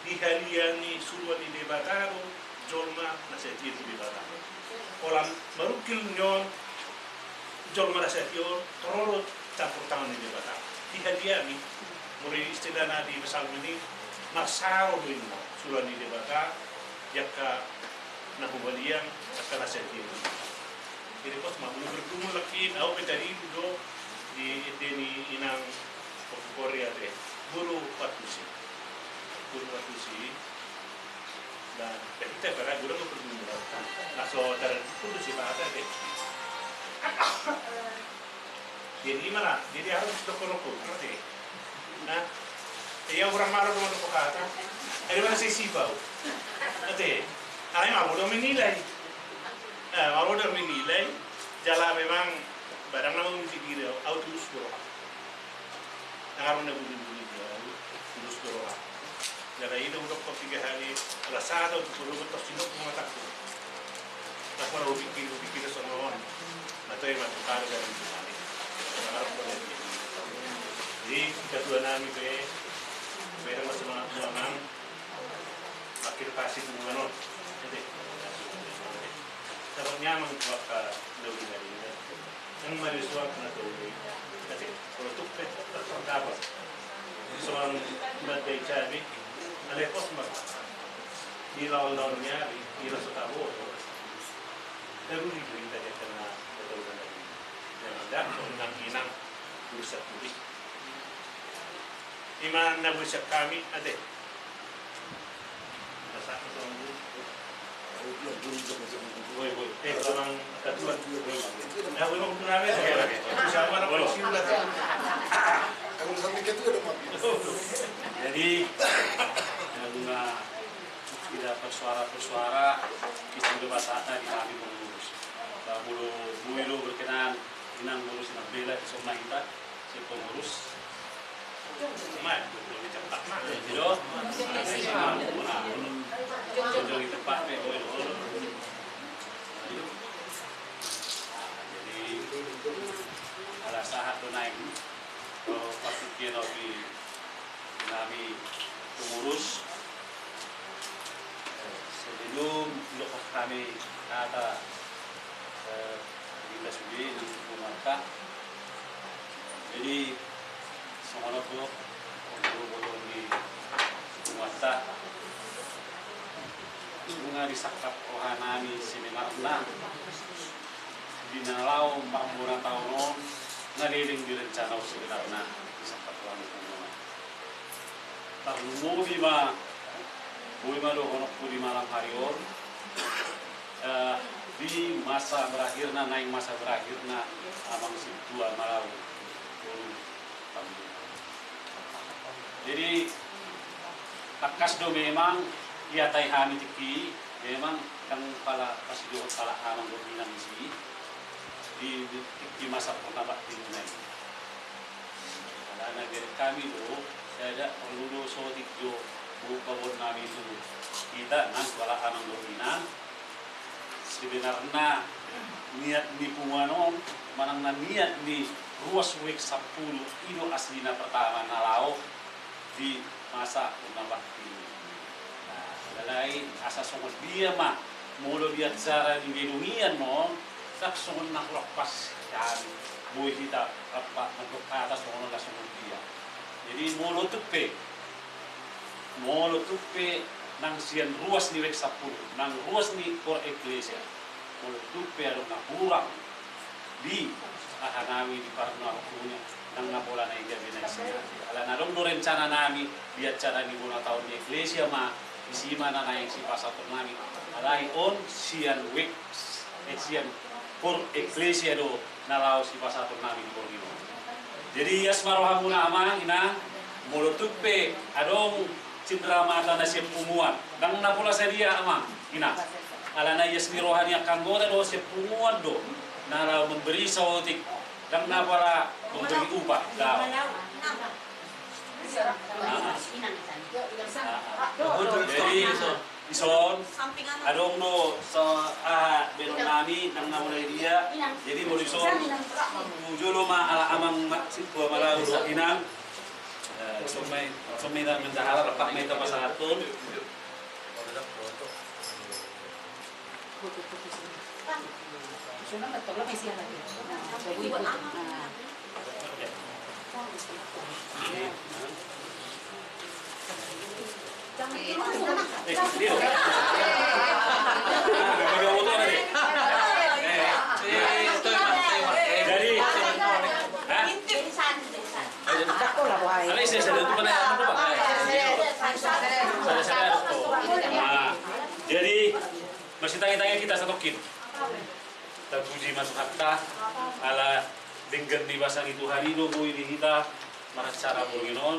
Di hadian ni suruan ni Debata do jolma na setia tu Debata. Pola marungkil ni on jolma na setia on, torop do campur tangan ni Debata. Di hadian i, molo istilahna di Psalmen i, marsaro do inna suruan ni Debata, di angka na humaliang, angka na setia. Jadi pos ma, molo bergumul lagi, au pe tadi do di ende ni inang Pokokori ate, guru patusi. Guru patusi. Dan kita pernah guru mau pergi. Langsung ada guru si Pak ate. Jadi mana? Jadi harus toko-toko, ngerti? Nah, iya orang marah dengan toko kata. Ada mana sesi bau? Ate, ai mau udah menilai. Nah, mau udah menilai. Jala memang barang nama mesti diri, au tulus do roha. Nang adong na buni-buni dia, tulus do roha. Jala i do hudok piga hali, ala sada untuk berubah tos sinok mengatakan. Tak pernah pikir, pikir sama on. Atau yang mati kali dari Tuhan. Nang adong boleh. Jadi, kita dua nami be, beda macam mana, akhir pasti tu mana. Jadi, dapat nyaman tu angka lebih dari ini. Nang mari suap na tolu. Jadi, kalau tuk pet terdapat. Soal mati cabi, alai pos mar. Di lawan-lawan nyari, di rasa tabo. Terus di berita dia kena betul tadi. Yang ada, nang inang, bursa putih. Ima na bursa kami, ate. Jadi, nunga tidak bersuara-bersuara, kita sudah bahasa di kami pengurus. Bahwa dulu, dulu berkenan, inang ngurus, inang bela, semua kita. Si pengurus. Jadi, ala sahat do naeng, pasti kena di nami pengurus. Sebelum lokasi kami kata, eh, kita sudah di rumah. Jadi, songon on do, boru-boru ni punguanta. Nunga disangkap roha nami sebenarna. Di na laho marbona taon on, na leleng di rencana on sebenarna, disangkap roha ni punguan. Tarlumobi ma, boi ma dohononku di malam hari on, eh, di masa berakhirna, naeng masa berakhirna, amang sintua Malau. Jadi, tangkas do memang, diatai hami tingki, memang, ndang pala pasidok pala amang dohot inang disi, di, di, di masa pernah bakti nai. Alana gari kami do, sada perlu do sotik jo, buka bon nami tu. Kita nang pala amang dohot inang, sebenarna niat ni punguan on, manang na niat ni ruas W X sampulu, i do aslina pertama na laho di masa pernah bakti. Nah, alai asa songon dia ma, molo di acara di gedung i annon, ndang songon na hulepas hami, boi hita rap mandok hata songon on na songon dia. Jadi molo tuk pe, molo tuk pe nang sian ruas ni W X sampulu, nang ruas ni Koor Eklesia, molo tuk pe adong na hurang, di aha nami di parna waktunya, nang na pola na i gabe na i sia. Alana adong do rencana nami di acara ni bona taon ni Eklesia ma, disi ma na naeng sipasahaton nami. Alai on sian W X, eh, sian Koor Eklesia do na laho sipasahaton nami di borngin on. Jadi ias ma rohamuna amang, inang, molo tuk pe adong cindramata na sian punguan, ndang na pola sadia amang, inang. Alana ias ni roha ni angka anggota do sian punguan do na laho memberi saotik Ndang na pola memberi upah, ndang. Jadi, ison, adong do so, aha, baenon nami, ndang na mulai dia. Jadi, molo ison, tu jolo ma ala amang ma, sintua ma laho dohot inang. Eh, ison ma i, ison ma i na mendahala, rap ma i tapasahathon. Jadi, hah? Ada isi, isi, ada itu mana yang mana, Pak? Nah, jadi, masitangitangi hita satongkin. Tapuji ma Tuhanta, ala denggan ni basa ni Tuhan i do boi di hita maracara borngin on.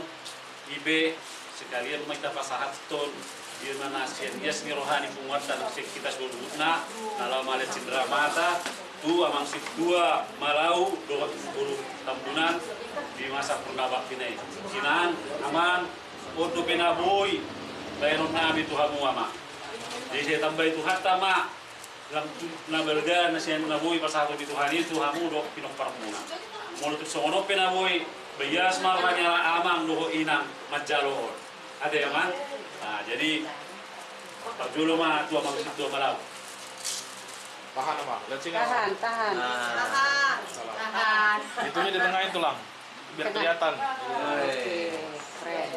I pe, sekalian ma hita pasahathon, dia ma na sian ias ni roha ni punguanta na sian hita saluhutna, na laho male cindera mata tu amang sintua Malau dohot boru Tambunan di masa purna bakti na i. Inang, amang, on dope na boi baenon nami tu hamu, amang. Jadi sai tambai Tuhanta ma lam tu na balga na sian na boi pasahaton ni Tuhan i tu hamu dohot pinomparmuna. Molo tung songon on pe na boi, baias ma roha ni amang dohot inang manjalo on. Ate, amang? Nah, jadi, parjolo ma tu amang sintua Malau. Tahan, amang. Let's sing, amang. Tahan, tahan. Nah. Tahan. Tahan. Itu di tengah itu, Lang. Biar kelihatan. Oke, keren.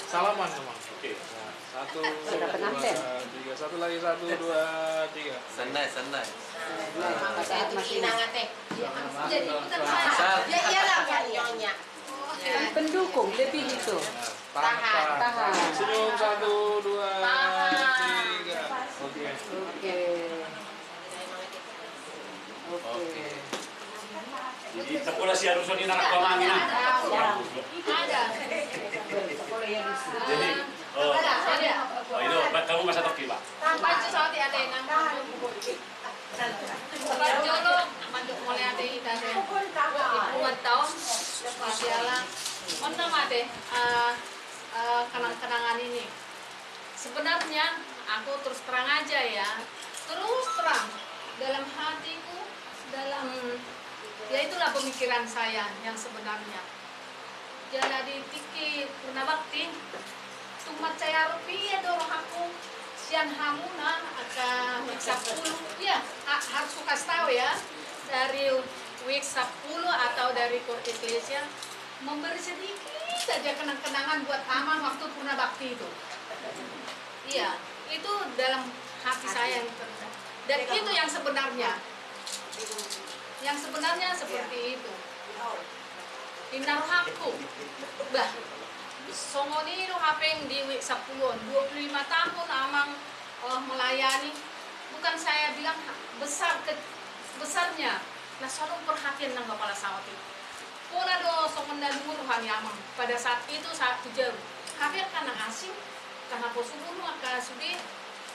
Salaman, amang. Oke. Nah, satu, dua, tiga. Satu lagi, satu, dua, tiga. Senai, senai. Nah, pasahat masing. Jadi, bukan saya. Ya, iyalah, bukan nyonya. Pendukung, lebih itu. Tahan. Tahan. Senyum, satu, dua, tiga. Oke. Oke. Oke. Jadi, sekolah si Aruson ini anak pamangi, nah. Ada. Jadi, oh. Ada, ada. Oh, itu, buat kamu masa toki, Pak. Pacu saut ya, ada yang nangkap. Parjolo, mandok mauliate hita, Ate. Di puluhan tahun, siala. On nama, Ate, eh, eh, kenang-kenangan ini. Sebenarnya, aku terus terang aja ya, terus terang, dalam hatiku, dalam, ya itulah pemikiran saya yang sebenarnya. Jala di tingki purna bakti, tung mansai ro pia do rohangku, sian hamuna angka week sampulu, iya, ha-, harus kukasih tahu ya, dari week sampulu atau dari Koor Eklesia, memberi sedikit saja kenang-kenangan buat Amang waktu purna bakti itu. Iya, itu dalam hati saya yang ter-, dan itu yang sebenarnya. Yang sebenarnya seperti itu. Inna rohangku. Bah, songon i do hape di week sampulu on, dua puluh lima tahun Amang, eh, melayani. Bukan saya bilang besar ke-, besarnya. Nah, songon perhatian nang kapala saotik. Pola do songon na lungun roha ni Amang pada saat itu, saat hujau. Hape angka na asing, angka na poso bulung, angka sude,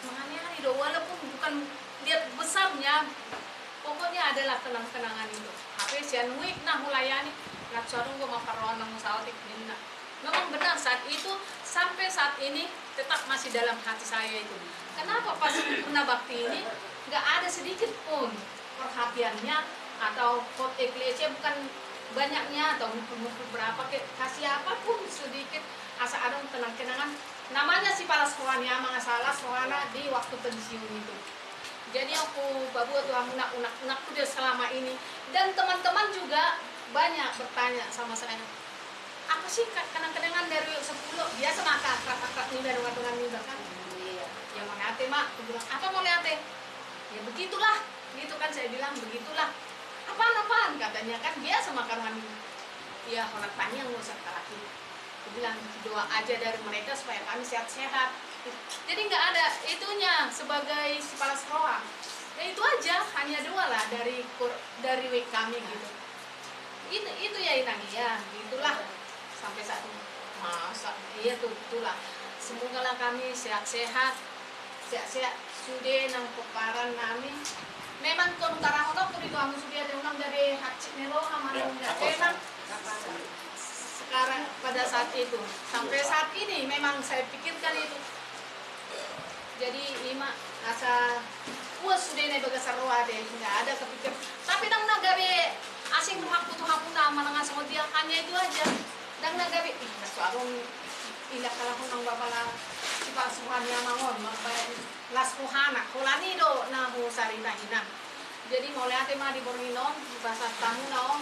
mangani-ani do, walaupun bukan lihat besarnya, pokoknya adalah kenang-kenangan itu. Hape sian week na hulayani, na so adong do ma parrohahon nang saotik ninna. Memang benar, saat itu sampai saat ini tetap masih dalam hati saya itu. Kenapa pas purna bakti ini nggak ada sedikit pun perhatiannya atau Koor Eklesia, bukan banyaknya atau mungkin berapa ke, kasih apapun sedikit, asa adong kenang-kenangan. Namanya sipalas roha ni Amang, asa las rohana di waktu pensiun itu. Jadi, aku paboa tu hamuna, unak-unakku dia selama ini. Dan teman-teman juga banyak bertanya sama saya, "Apa sih, Kak, kenang-kenangan dari week sampulu?" Biasa ma angka akrab-akrab niba, dongan-dongan niba kan. Iya. Ya, mauliate ma, aku bilang, "Apa mauliate?" "Ya, begitulah." Gitu kan saya bilang, "Begitulah." "Apaan, apaan?" katanya kan, biasa ma angka roha niba. "Ya, holan tangiang do sahat halak i." Aku bilang, "Doa aja dari mereka supaya kami sehat-sehat." Jadi nggak ada itunya sebagai sipalas roha. Ya itu aja, hanya doa lah dari kur-, dari week kami gitu. Itu, itu ya, Inang, ya, gitulah. Sampai saat ini. Masa, iya tuh, itulah. Semogalah kami sehat-sehat. Sehat-sehat sude nang pomparan nami. Memang kon tarahononku di tu hamu sude ate, unang gabe hansit ni roha manang gabe memang sekarang pada saat itu sampai saat ini memang saya pikirkan itu. Jadi ima asa puas sude na i bagasan roha ate, nggak ada kepikir. Tapi ndang na gabe asing rohangku tu hamuna manang songon dia, hanya itu aja. Ndang na gabe ih na so adong ilang halak nang bapala sipasuhan ni amang on mambaen las rohana, holan i do na husarita hinan. Jadi mauliate ma di borngin on, bahasa tamu na on,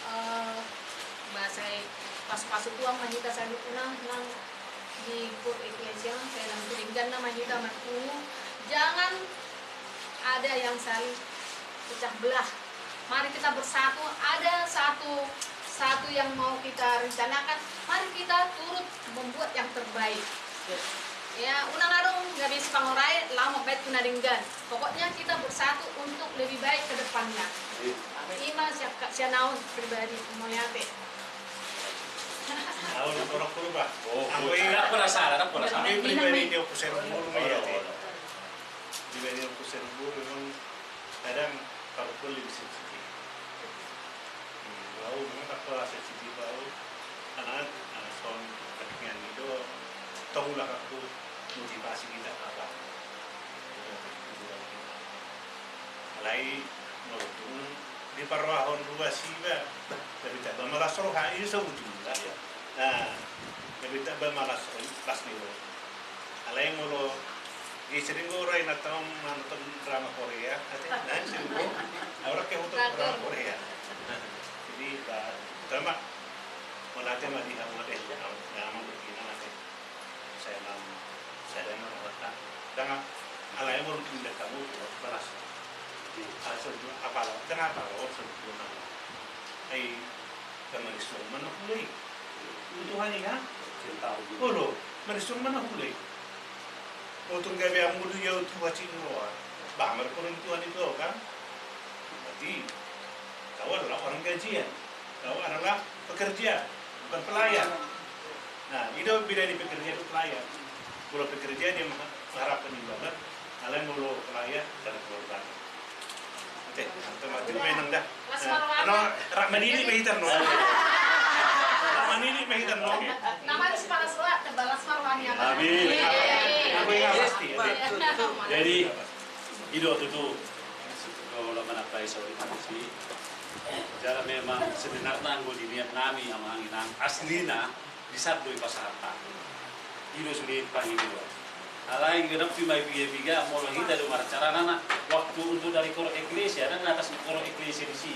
eh, bahasa i pasupasu Tuhan ma hita saluhutna nang di Kur Eklesia, sai nang tu dengganna ma hita marpungu. Jangan ada yang saling pecah belah. Mari kita bersatu, ada satu satu yang mau kita rencanakan, mari kita turut membuat yang terbaik. Ya, unang adong gabe sipangorai laho mambaen tu na denggan. Pokoknya kita bersatu untuk lebih baik ke depannya. Ima sian ahu pribadi, mauliate. Ahu na porok purba. Oh, anggo i, ndang pola salah, ndang pola salah. Anggo i pribadi ni ompu Serumbur ma i ate. Pribadi ni ompu Serumbur memang kadang parpol lebih sensitif. Ahu memang ndang pola sensitif ahu. Karena, eh, songon kepentingan i do, tong ulakanku motivasi hita apa. Alai molo tung diparrohahon ruas iba, gabe tamba ma las roha i saujungna. Nah, gabe tamba ma las roha, las ni roha. Alai molo di sering go ora inanta on manonton drama Korea, ate, nah, sering go, nah, ora ke hoto drama Korea. Jadi, ba, utama, mauliate ma di hamu ate, na, na, na, na, ate. Saya nang, saya nang, nang, nang, alai molo tindak hamu tu balas. Asal tu apala, tengah apala, oh, sebetulnya. Ai, kan marisong mana hulai. Butuh hari ya? Olo, marisong mana hulai. Otung gabe amulu ya utuh hacing roa. Bang, mereka orang tua itu kan. Berarti, kau adalah orang gajian. Kau adalah pekerja, bukan pelayan. Nah, i do beda ni pekerja tu pelayan. Molo pekerja dia mengharapkan imbalan, alai molo pelayan dapat imbalan. Oke, nanti mati main nang dah. Las ma rohana. Rap manini ma hita annon. Rap manini ma hita annon. Namanya si panas roha, tebal las ma rohana. Amin. Amin. Jadi, i do tutu. Kalau mana paisa di mati sih. Jala memang sebenarna anggo di niat nami amang inang aslina di sandok i pasahat hami. I do sude pangidoan. Alai genap i ma i piga-piga molo hita do marcarana na waktu untuk dari kor eklesia dan atas kor eklesia di si.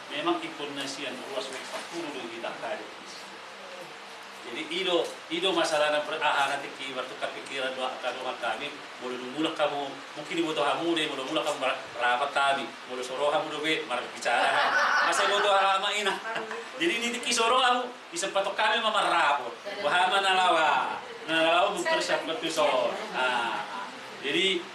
Memang ikon na sian ruas wek sapulu do hita hadir di si. Jadi i do, i do masalahna ber-, aha na tingki martukar pikiran do angka dongan hami, molo dung mulak hamu, mungkin diboto hamu do i, molo mulak hamu mar-, rapat hami, molo so ro hamu dope marbicara. Masa diboto aha ma ina. Jadi ni tingki so ro hamu, disempat hami ma marrapot. Boha ma na laho, na laho mempersiapkan tu son. Ah, jadi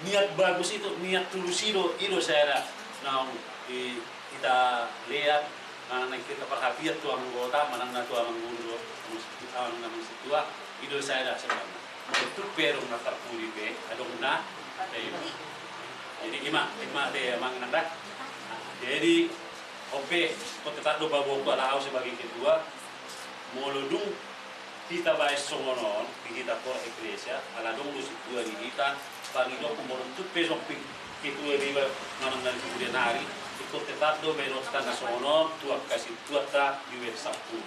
niat bagus itu, niat tulus i do, i do sada naung di hita lean, manang na hita parhatian tu anggota, manang na tu amang guru do, amang situ-, amang, amang sintua, i do sada sebenarna. Molo tung pe adong na tarpudi pe, adong na, eh, jadi ima, ima te amang inang da. Nah, jadi, on pe, ingkon tetap do paboaonku ala ahu sebagai ketua, molo dung hita baen songon on, di hita kor eklesia, ala adong do sintua di hita, pangidoanku molo tung pe songon pe-, ketua di ba-, manang na di kemudian hari, ingkon tetap do baenonta na songon on, tu angka sintuanta di wek sapulu.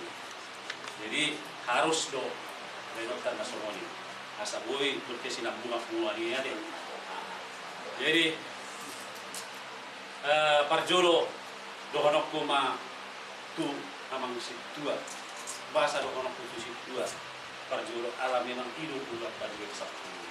Jadi, harus do baenonta na songon i. Asa boi berkesinambungan hubungan i ate. Jadi, eh, parjolo, dohononku ma tu amang sintua, boasa dohononku tu sintua, parjolo ala memang i do ulaon di wek sapulu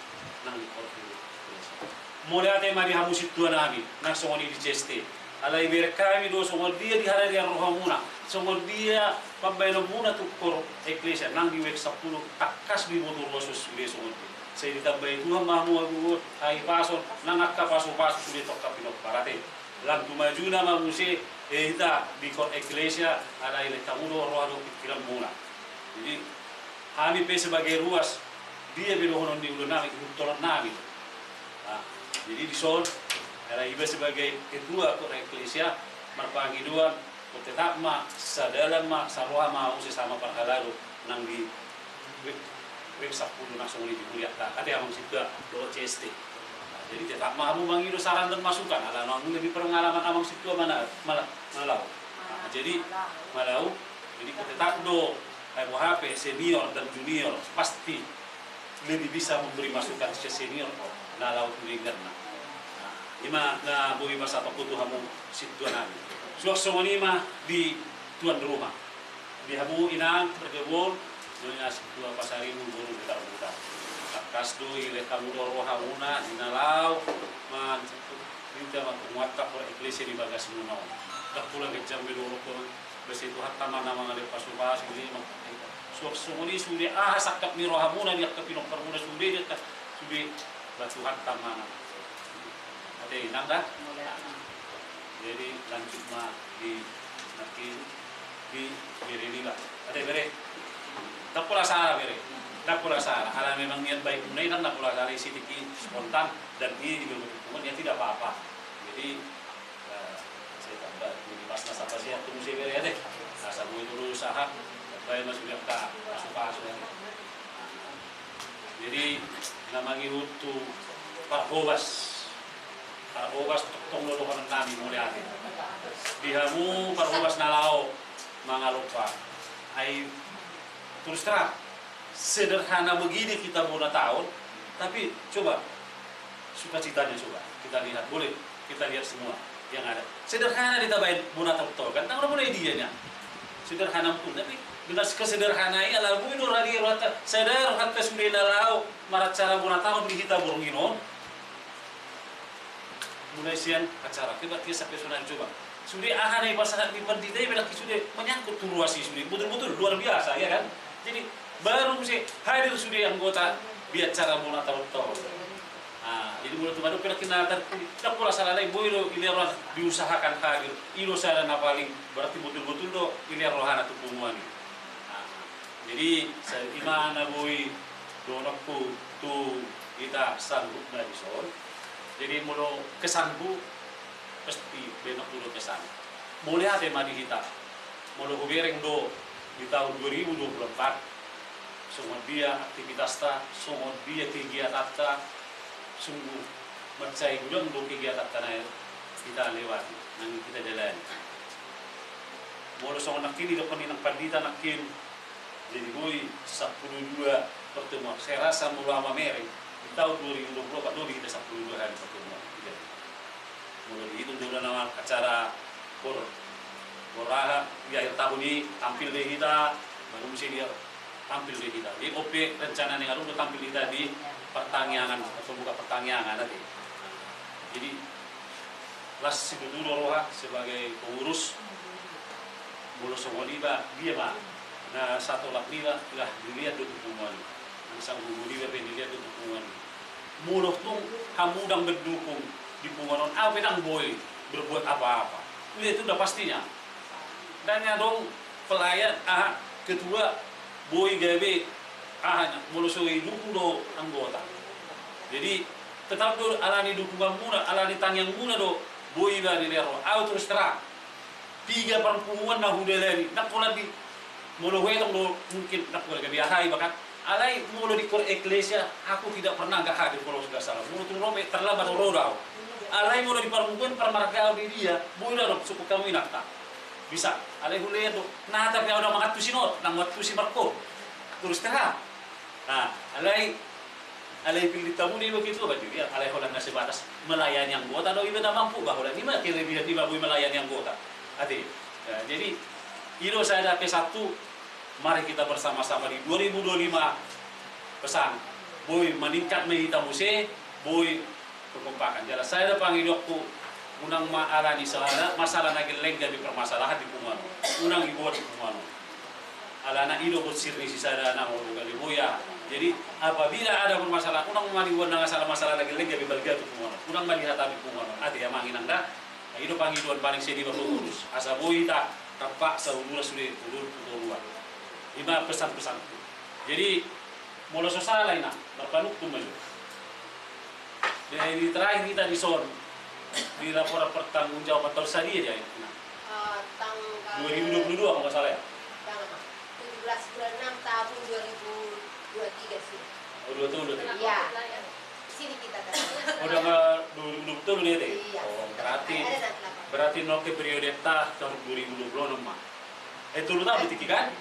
nang di kor eklesia. Mauliate ma di hamu sintua nami, nang songon i di C S T. Alai bereng hami do songon dia di haradean rohamuna, songon dia pambaenanmuna tu kor eklesia nang di wek sapulu, tangkas do diboto ruas on sude songon dia. Sai ditambai Tuhan ma hamu hagogoon, hahipason, nang angka pasupasu sude tongka pinompar ate. Lam tu majuna ma muse, eh, hita di kor eklesia, ala dilehon hamu do roha dohot pingkiranmuna. Jadi, hami pe sebagai ruas, dia pe dohonon ni ulaon nami, ihut tolon nami. Nah, jadi dison, Karena iba sebagai ketua kor eklesia, marpangidoan, tetap ma sadalan ma, saroha ma hamu sesama parhalado nang di web, web sampulu nang songon i di huria ta, ate amang sintua dohot C S T. Nah, jadi tetap ma hamu mangido saran dan masukan, ala nang lebih pengalaman amang sintua mana, malah, malah. Nah, jadi malah, jadi tetap do, eh, hape senior dan junior pasti lebih bisa memberi masukan si senior, oh, na laho tu dengganna. Nah, ima na boi pasahatonku tu hamu sintua nami. Suang songon i ma di tuan rumah. Di hamu inang, parjolo, nyonya sintua Pasaribu, boru Butarbutar. Tangkas do dilehon hamu do rohamuna, di na laho ma, di na ma, manguathon kor eklesia di bagasmuna on. Ndang pola ganjang be do rohamuna. Basa Tuhanta ma na mangalehon pasupasu, i ma. Suang songon i sude aha sangkap ni rohamuna di angka pinomparmuna sude, di angka sude, ba Tuhanta ma na. Ate inang da? Jadi lanjut ma di nangkin di bere niba. Ate bere. Ndang pola sala bere. Ndang pola sala. Ala memang niat baikmuna i, ndang pola sala, i sititi spontan dan i di bere, ia tidak apa-apa. Jadi, eh, saya tambah, jadi pas na sapa sih, aku mesti bere ya deh. Nah, sabu itu dulu usaha, baik masuk yang tak masuk-masuk ya. Jadi, na mangihut tu parhobas. Parhobas tongtong do dohonon nami mauliate. Di hamu parhobas na laho mangalompa. Ai terus terang, sederhana begini kita bona taon, tapi coba sukacitanya coba kita lihat, boleh kita lihat semua yang ada. Sederhana ditabaen bona taon, kan? Ndang na bona idea nya. Sederhana pun, tapi dengan kesederhanaan i, ala boi do rade rohanta, sada rohanta sude na laho maracara bona taon di hita borngin on. Mulai sian acara, coba dia sampai sonari coba. Sude aha na dipasahat ni pandita i, berarti sude menyangkut tu ruas i sude. Betul-betul luar biasa, ya kan? Jadi, baru muse hadir sude anggota di acara bona taon on. Ah, jadi molo tung adong pe na tar-, ndang pola sala, alai boi do dilehon, diusahakan hadir. I do sada na paling berarti betul-betul do dilehon rohana tu punguan i. Ah, jadi, sa-, ima na boi dohononku tu hita saluhutna dison. Jadi molo kesanku, pasti baenonku do kesan. Mauliate ma di hita. Molo hubereng do di taon dua ribu dua puluh empat, songon dia aktivitasta, songon dia kegiatanta, sungguh mansai godang do kegiatanta na hita lewati, nang hita jalani. Molo songon nangkin, didok ni nang pandita nangkin, jadi boi sampulu dua pertemuan. Saya rasa molo au mamereng, di taon dua ribu dua puluh empat do di hita sampulu dua hali pertemuan. Molo dihitung do na acara kor, kor aha, di akhir tahun i tampil do hita, baru muse dia tampil do hita. Jadi on pe rencana naeng adong do tampil hita di partangiangan, pembuka partangiangan ate. Jadi las situtu do roha sebagai pengurus. Molo songon i ba, dia ma na satolap niba, lah dilihat do tu punguan i. Nang sanggup niba pe dilihat do tu punguan i. Molo tung hamu ndang mendukung di punguan on, au pe ndang boi berbuat apa-apa. Ia itu udah pastinya. Ndang adong pelayan, aha, ketua boi gabe aha na molo so didukung do anggota. Jadi tetap do alani dukunganmuna, alani tangiangmuna do boi ba dilehon roha. Au terus terang, piga parpunguan na hudalani, ndang pola di, molo huetong do mungkin ndang pola gabe aha i bahkan. Alai molo di kor eklesia, aku tidak pernah nggak hadir molo sudah salah. Molo tung ro pe terlambat ro do au. Alai molo di parpunguan, parmarga au di dia, boi do adong sungkun hamu inanta. Bisa, alai hulehon do, na tapi au ndang mangantusi not, ndang mangantusi marko. Terus terang. Nah, alai, alai pillit hamu do iba ketua, berarti dia alai holan na sebatas melayani anggota do iba na mampu, ba holan i ma kelebihan niba boi melayani anggota. Ate. Ya, jadi i do sada pesanku, mari kita bersama-sama di dua ribu dua puluh lima, pesan, boi meningkat ma hita muse, boi kekompakan. Jala sada pangidoanku, unang ma alani sada masalah na gelleng gabe permasalahan di punguan on. Unang dibuat di punguan on. Alana i do botsir ni sisada na olo gabe boya. Jadi apabila ada permasalahan, unang ma dibuat na masalah-masalah na gelleng gabe balga tu punguan on. Unang ma dihatapi punguan on. Ate amang inang da. Nah, i do pangidoan paling sian hami pengurus. Asa boi hita rap saudara sude tu toruan. I ma pesan-pesanku. Jadi molo so sala inang, marpanungkun ma jo. Jadi terakhir hita dison, di laporan pertanggungjawaban tahun sadia dia itu, nah? Eh, tanggal dua ribu dua puluh dua, kalau nggak salah, ya? Tanggal tujuh belas bulan enam tahun dua ribu dua tiga sih. Oh, dua tahun, dua tahun. Iya. Di sini kita kan. Oh, udah nggak dua ribu dua puluh tahun dia, deh? Iya. Oh, berarti, ada nanti laporan. Berarti no ke periode ta tahun dua ribu dua puluh enam, mah. Eh, tolu tahun di Tiki, kan?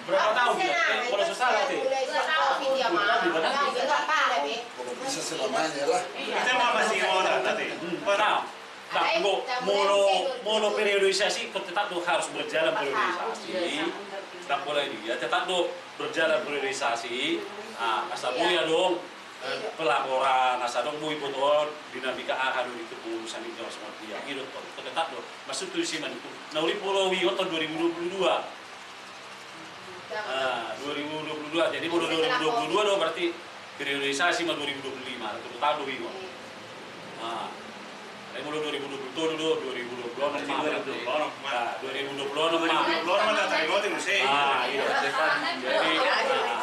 Berapa tahun dia? Eh, kalau susah lah, Teh. Bisa selamanya lah. Kita mau masih mau dah, nanti. Hmm, pernah. Nah, bo-, molo, molo periodisasi, kok tetap tuh harus berjalan periodisasi. Tak boleh dia, tetap tuh berjalan periodisasi. Ah, asal boi adong, eh, pelaporan, asa adong boi botoon dinamika aha do di kepengurusan i, jawab seperti yang i do, tetap do. Maksud tu isi manitu. Nah, uli polo wi tahun dua ribu dua puluh dua. Ah, dua ribu dua puluh dua. Jadi molo dua ribu dua puluh dua do berarti periodisasi ma dua ribu dua puluh lima, dua puluh tahun do i. Ah. Jadi molo dua ribu dua puluh tolu do, dua ribu dua puluh enam. Dua ribu dua puluh enam. Ah, dua ribu dua puluh enam ma. Dua ribu dua puluh enam ma, tak tahu, mesti. Ah, iya. Jadi, ah,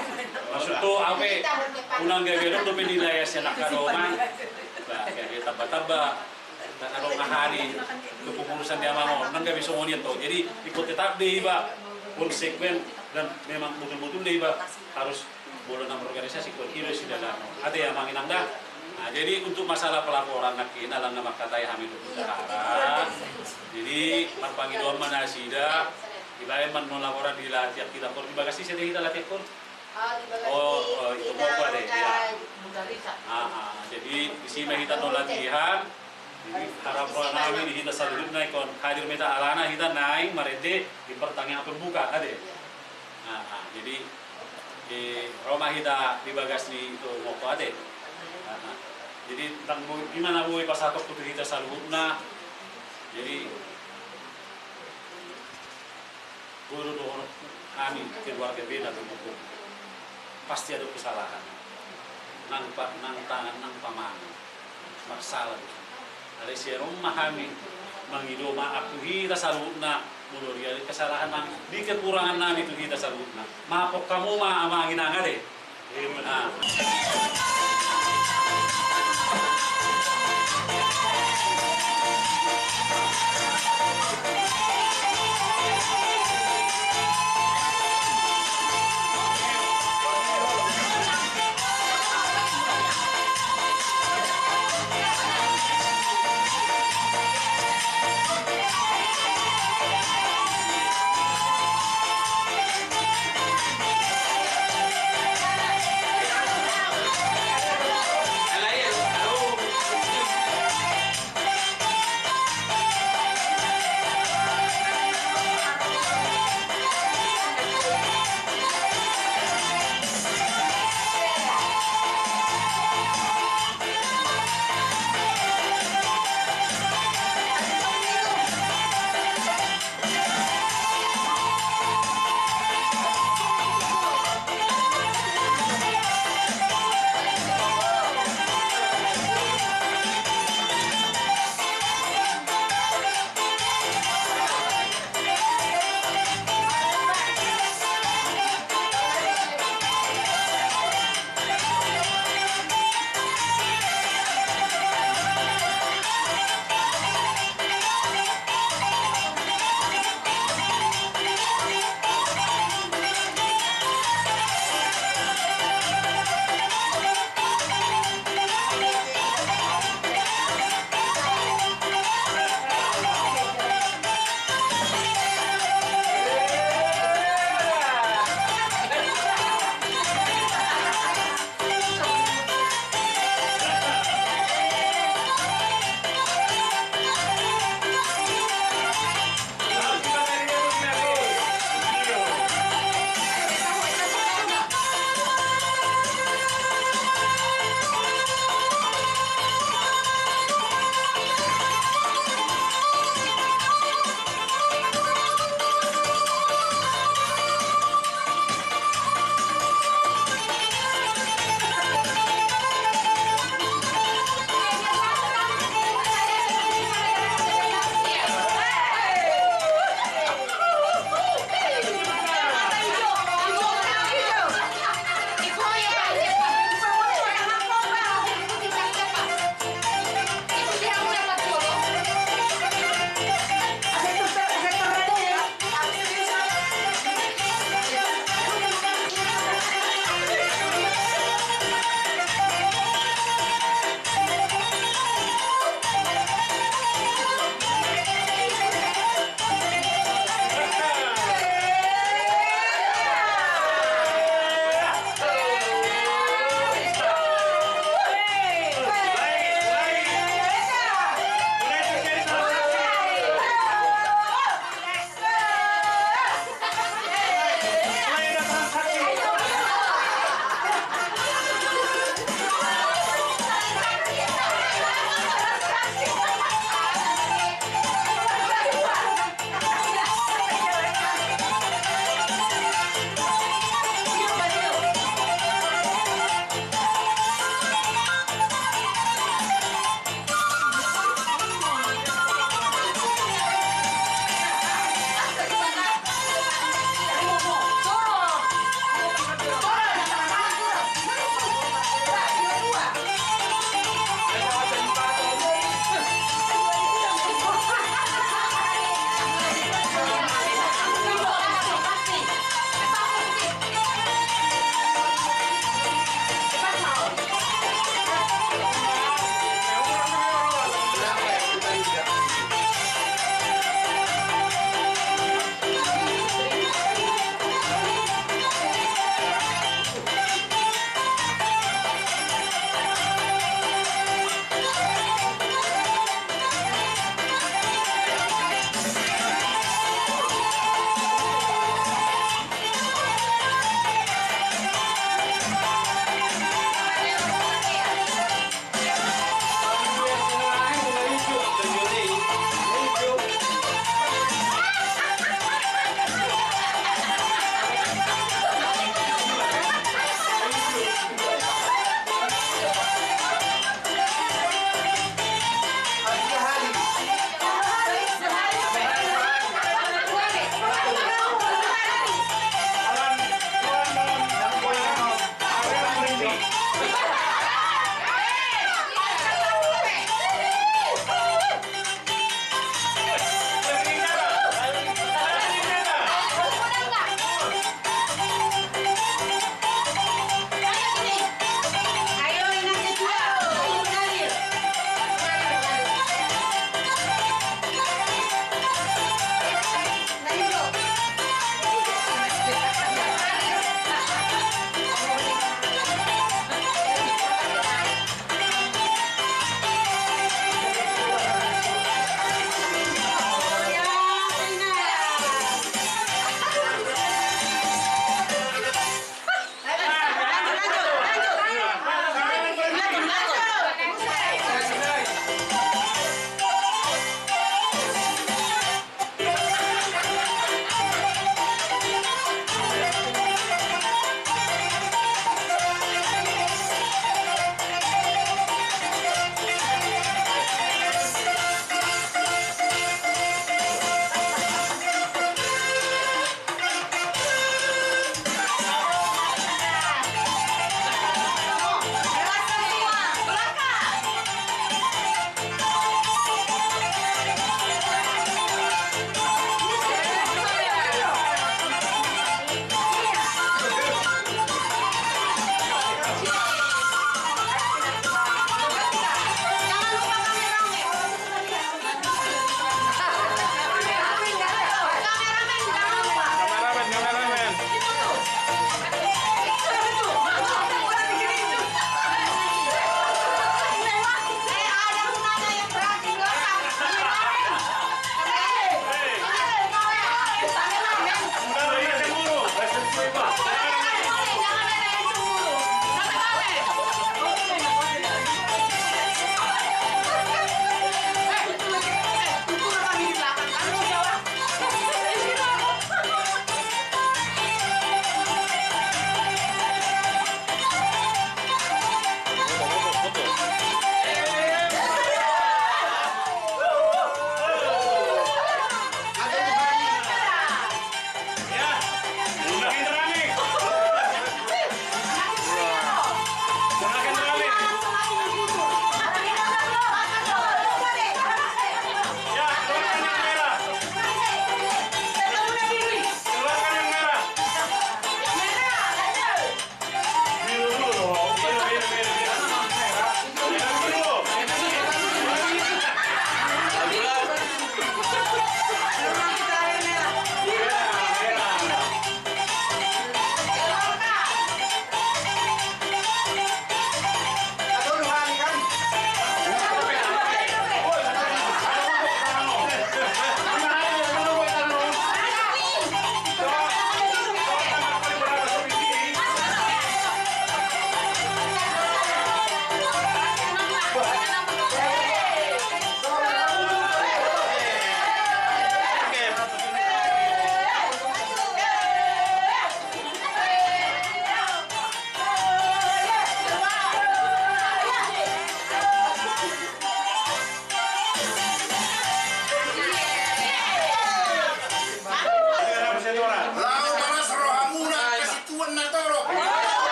maksud tu apa? Unang gabe adong dope di layar senak kadongan. Bah, gabe tambah-tambah. Ndang adong aha ni kepengurusan di amang on, ndang gabe songon i to. Jadi, ingkon tetap do iba konsekuen dan memang betul-betul do iba harus molo na berorganisasi, ingkon i do sidalan on. Ate amang inang da. Nah, jadi untuk masalah pelaporan nangkin, ala na mangkatai hami tu bendahara. Jadi, marpangidoan ma nasida, dibaen ma annon laporan di latihan hita, kor di bagas i, sada hita latihan, kor. Oh, di bagas i. Oh, oh, itu hita, Bogor deh, ya. Ah, ah, jadi di sini hita annon latihan. Jadi harapan nami di hita saluhutna ingkon hadir ma hita alana hita naeng marende di pertandingan pembuka, ate. Iya. Ah, ah, jadi, eh, ro ma hita di bagas ni itu moko, ate. Ah, ah. Jadi ndang boi, di mana boi pasahat tu hita saluhutna. Jadi Boru dohononku, hami keluarga beda tu hukum. Pasti adong kesalahan. Nang pa, nang tangan, nang pamangan. Marsala do. Alai sian on ma hami mangido maaf tu hita saluhutna. Molo di ada kesalahan nang di kekurangan nami tu hita saluhutna. Maafhon hamu ma amang inang, ate.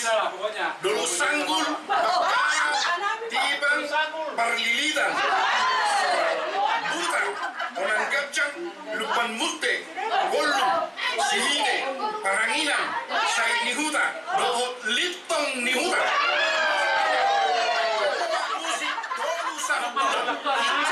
Dolok Sanggul, Tipang, Parlilitan, Butar, Onan Ganjang, Lumban Munte, Gollum, Sihite, Paranginan, Sait ni Huta, dohot Lintong ni Huta. Musik tolu sahat bulan.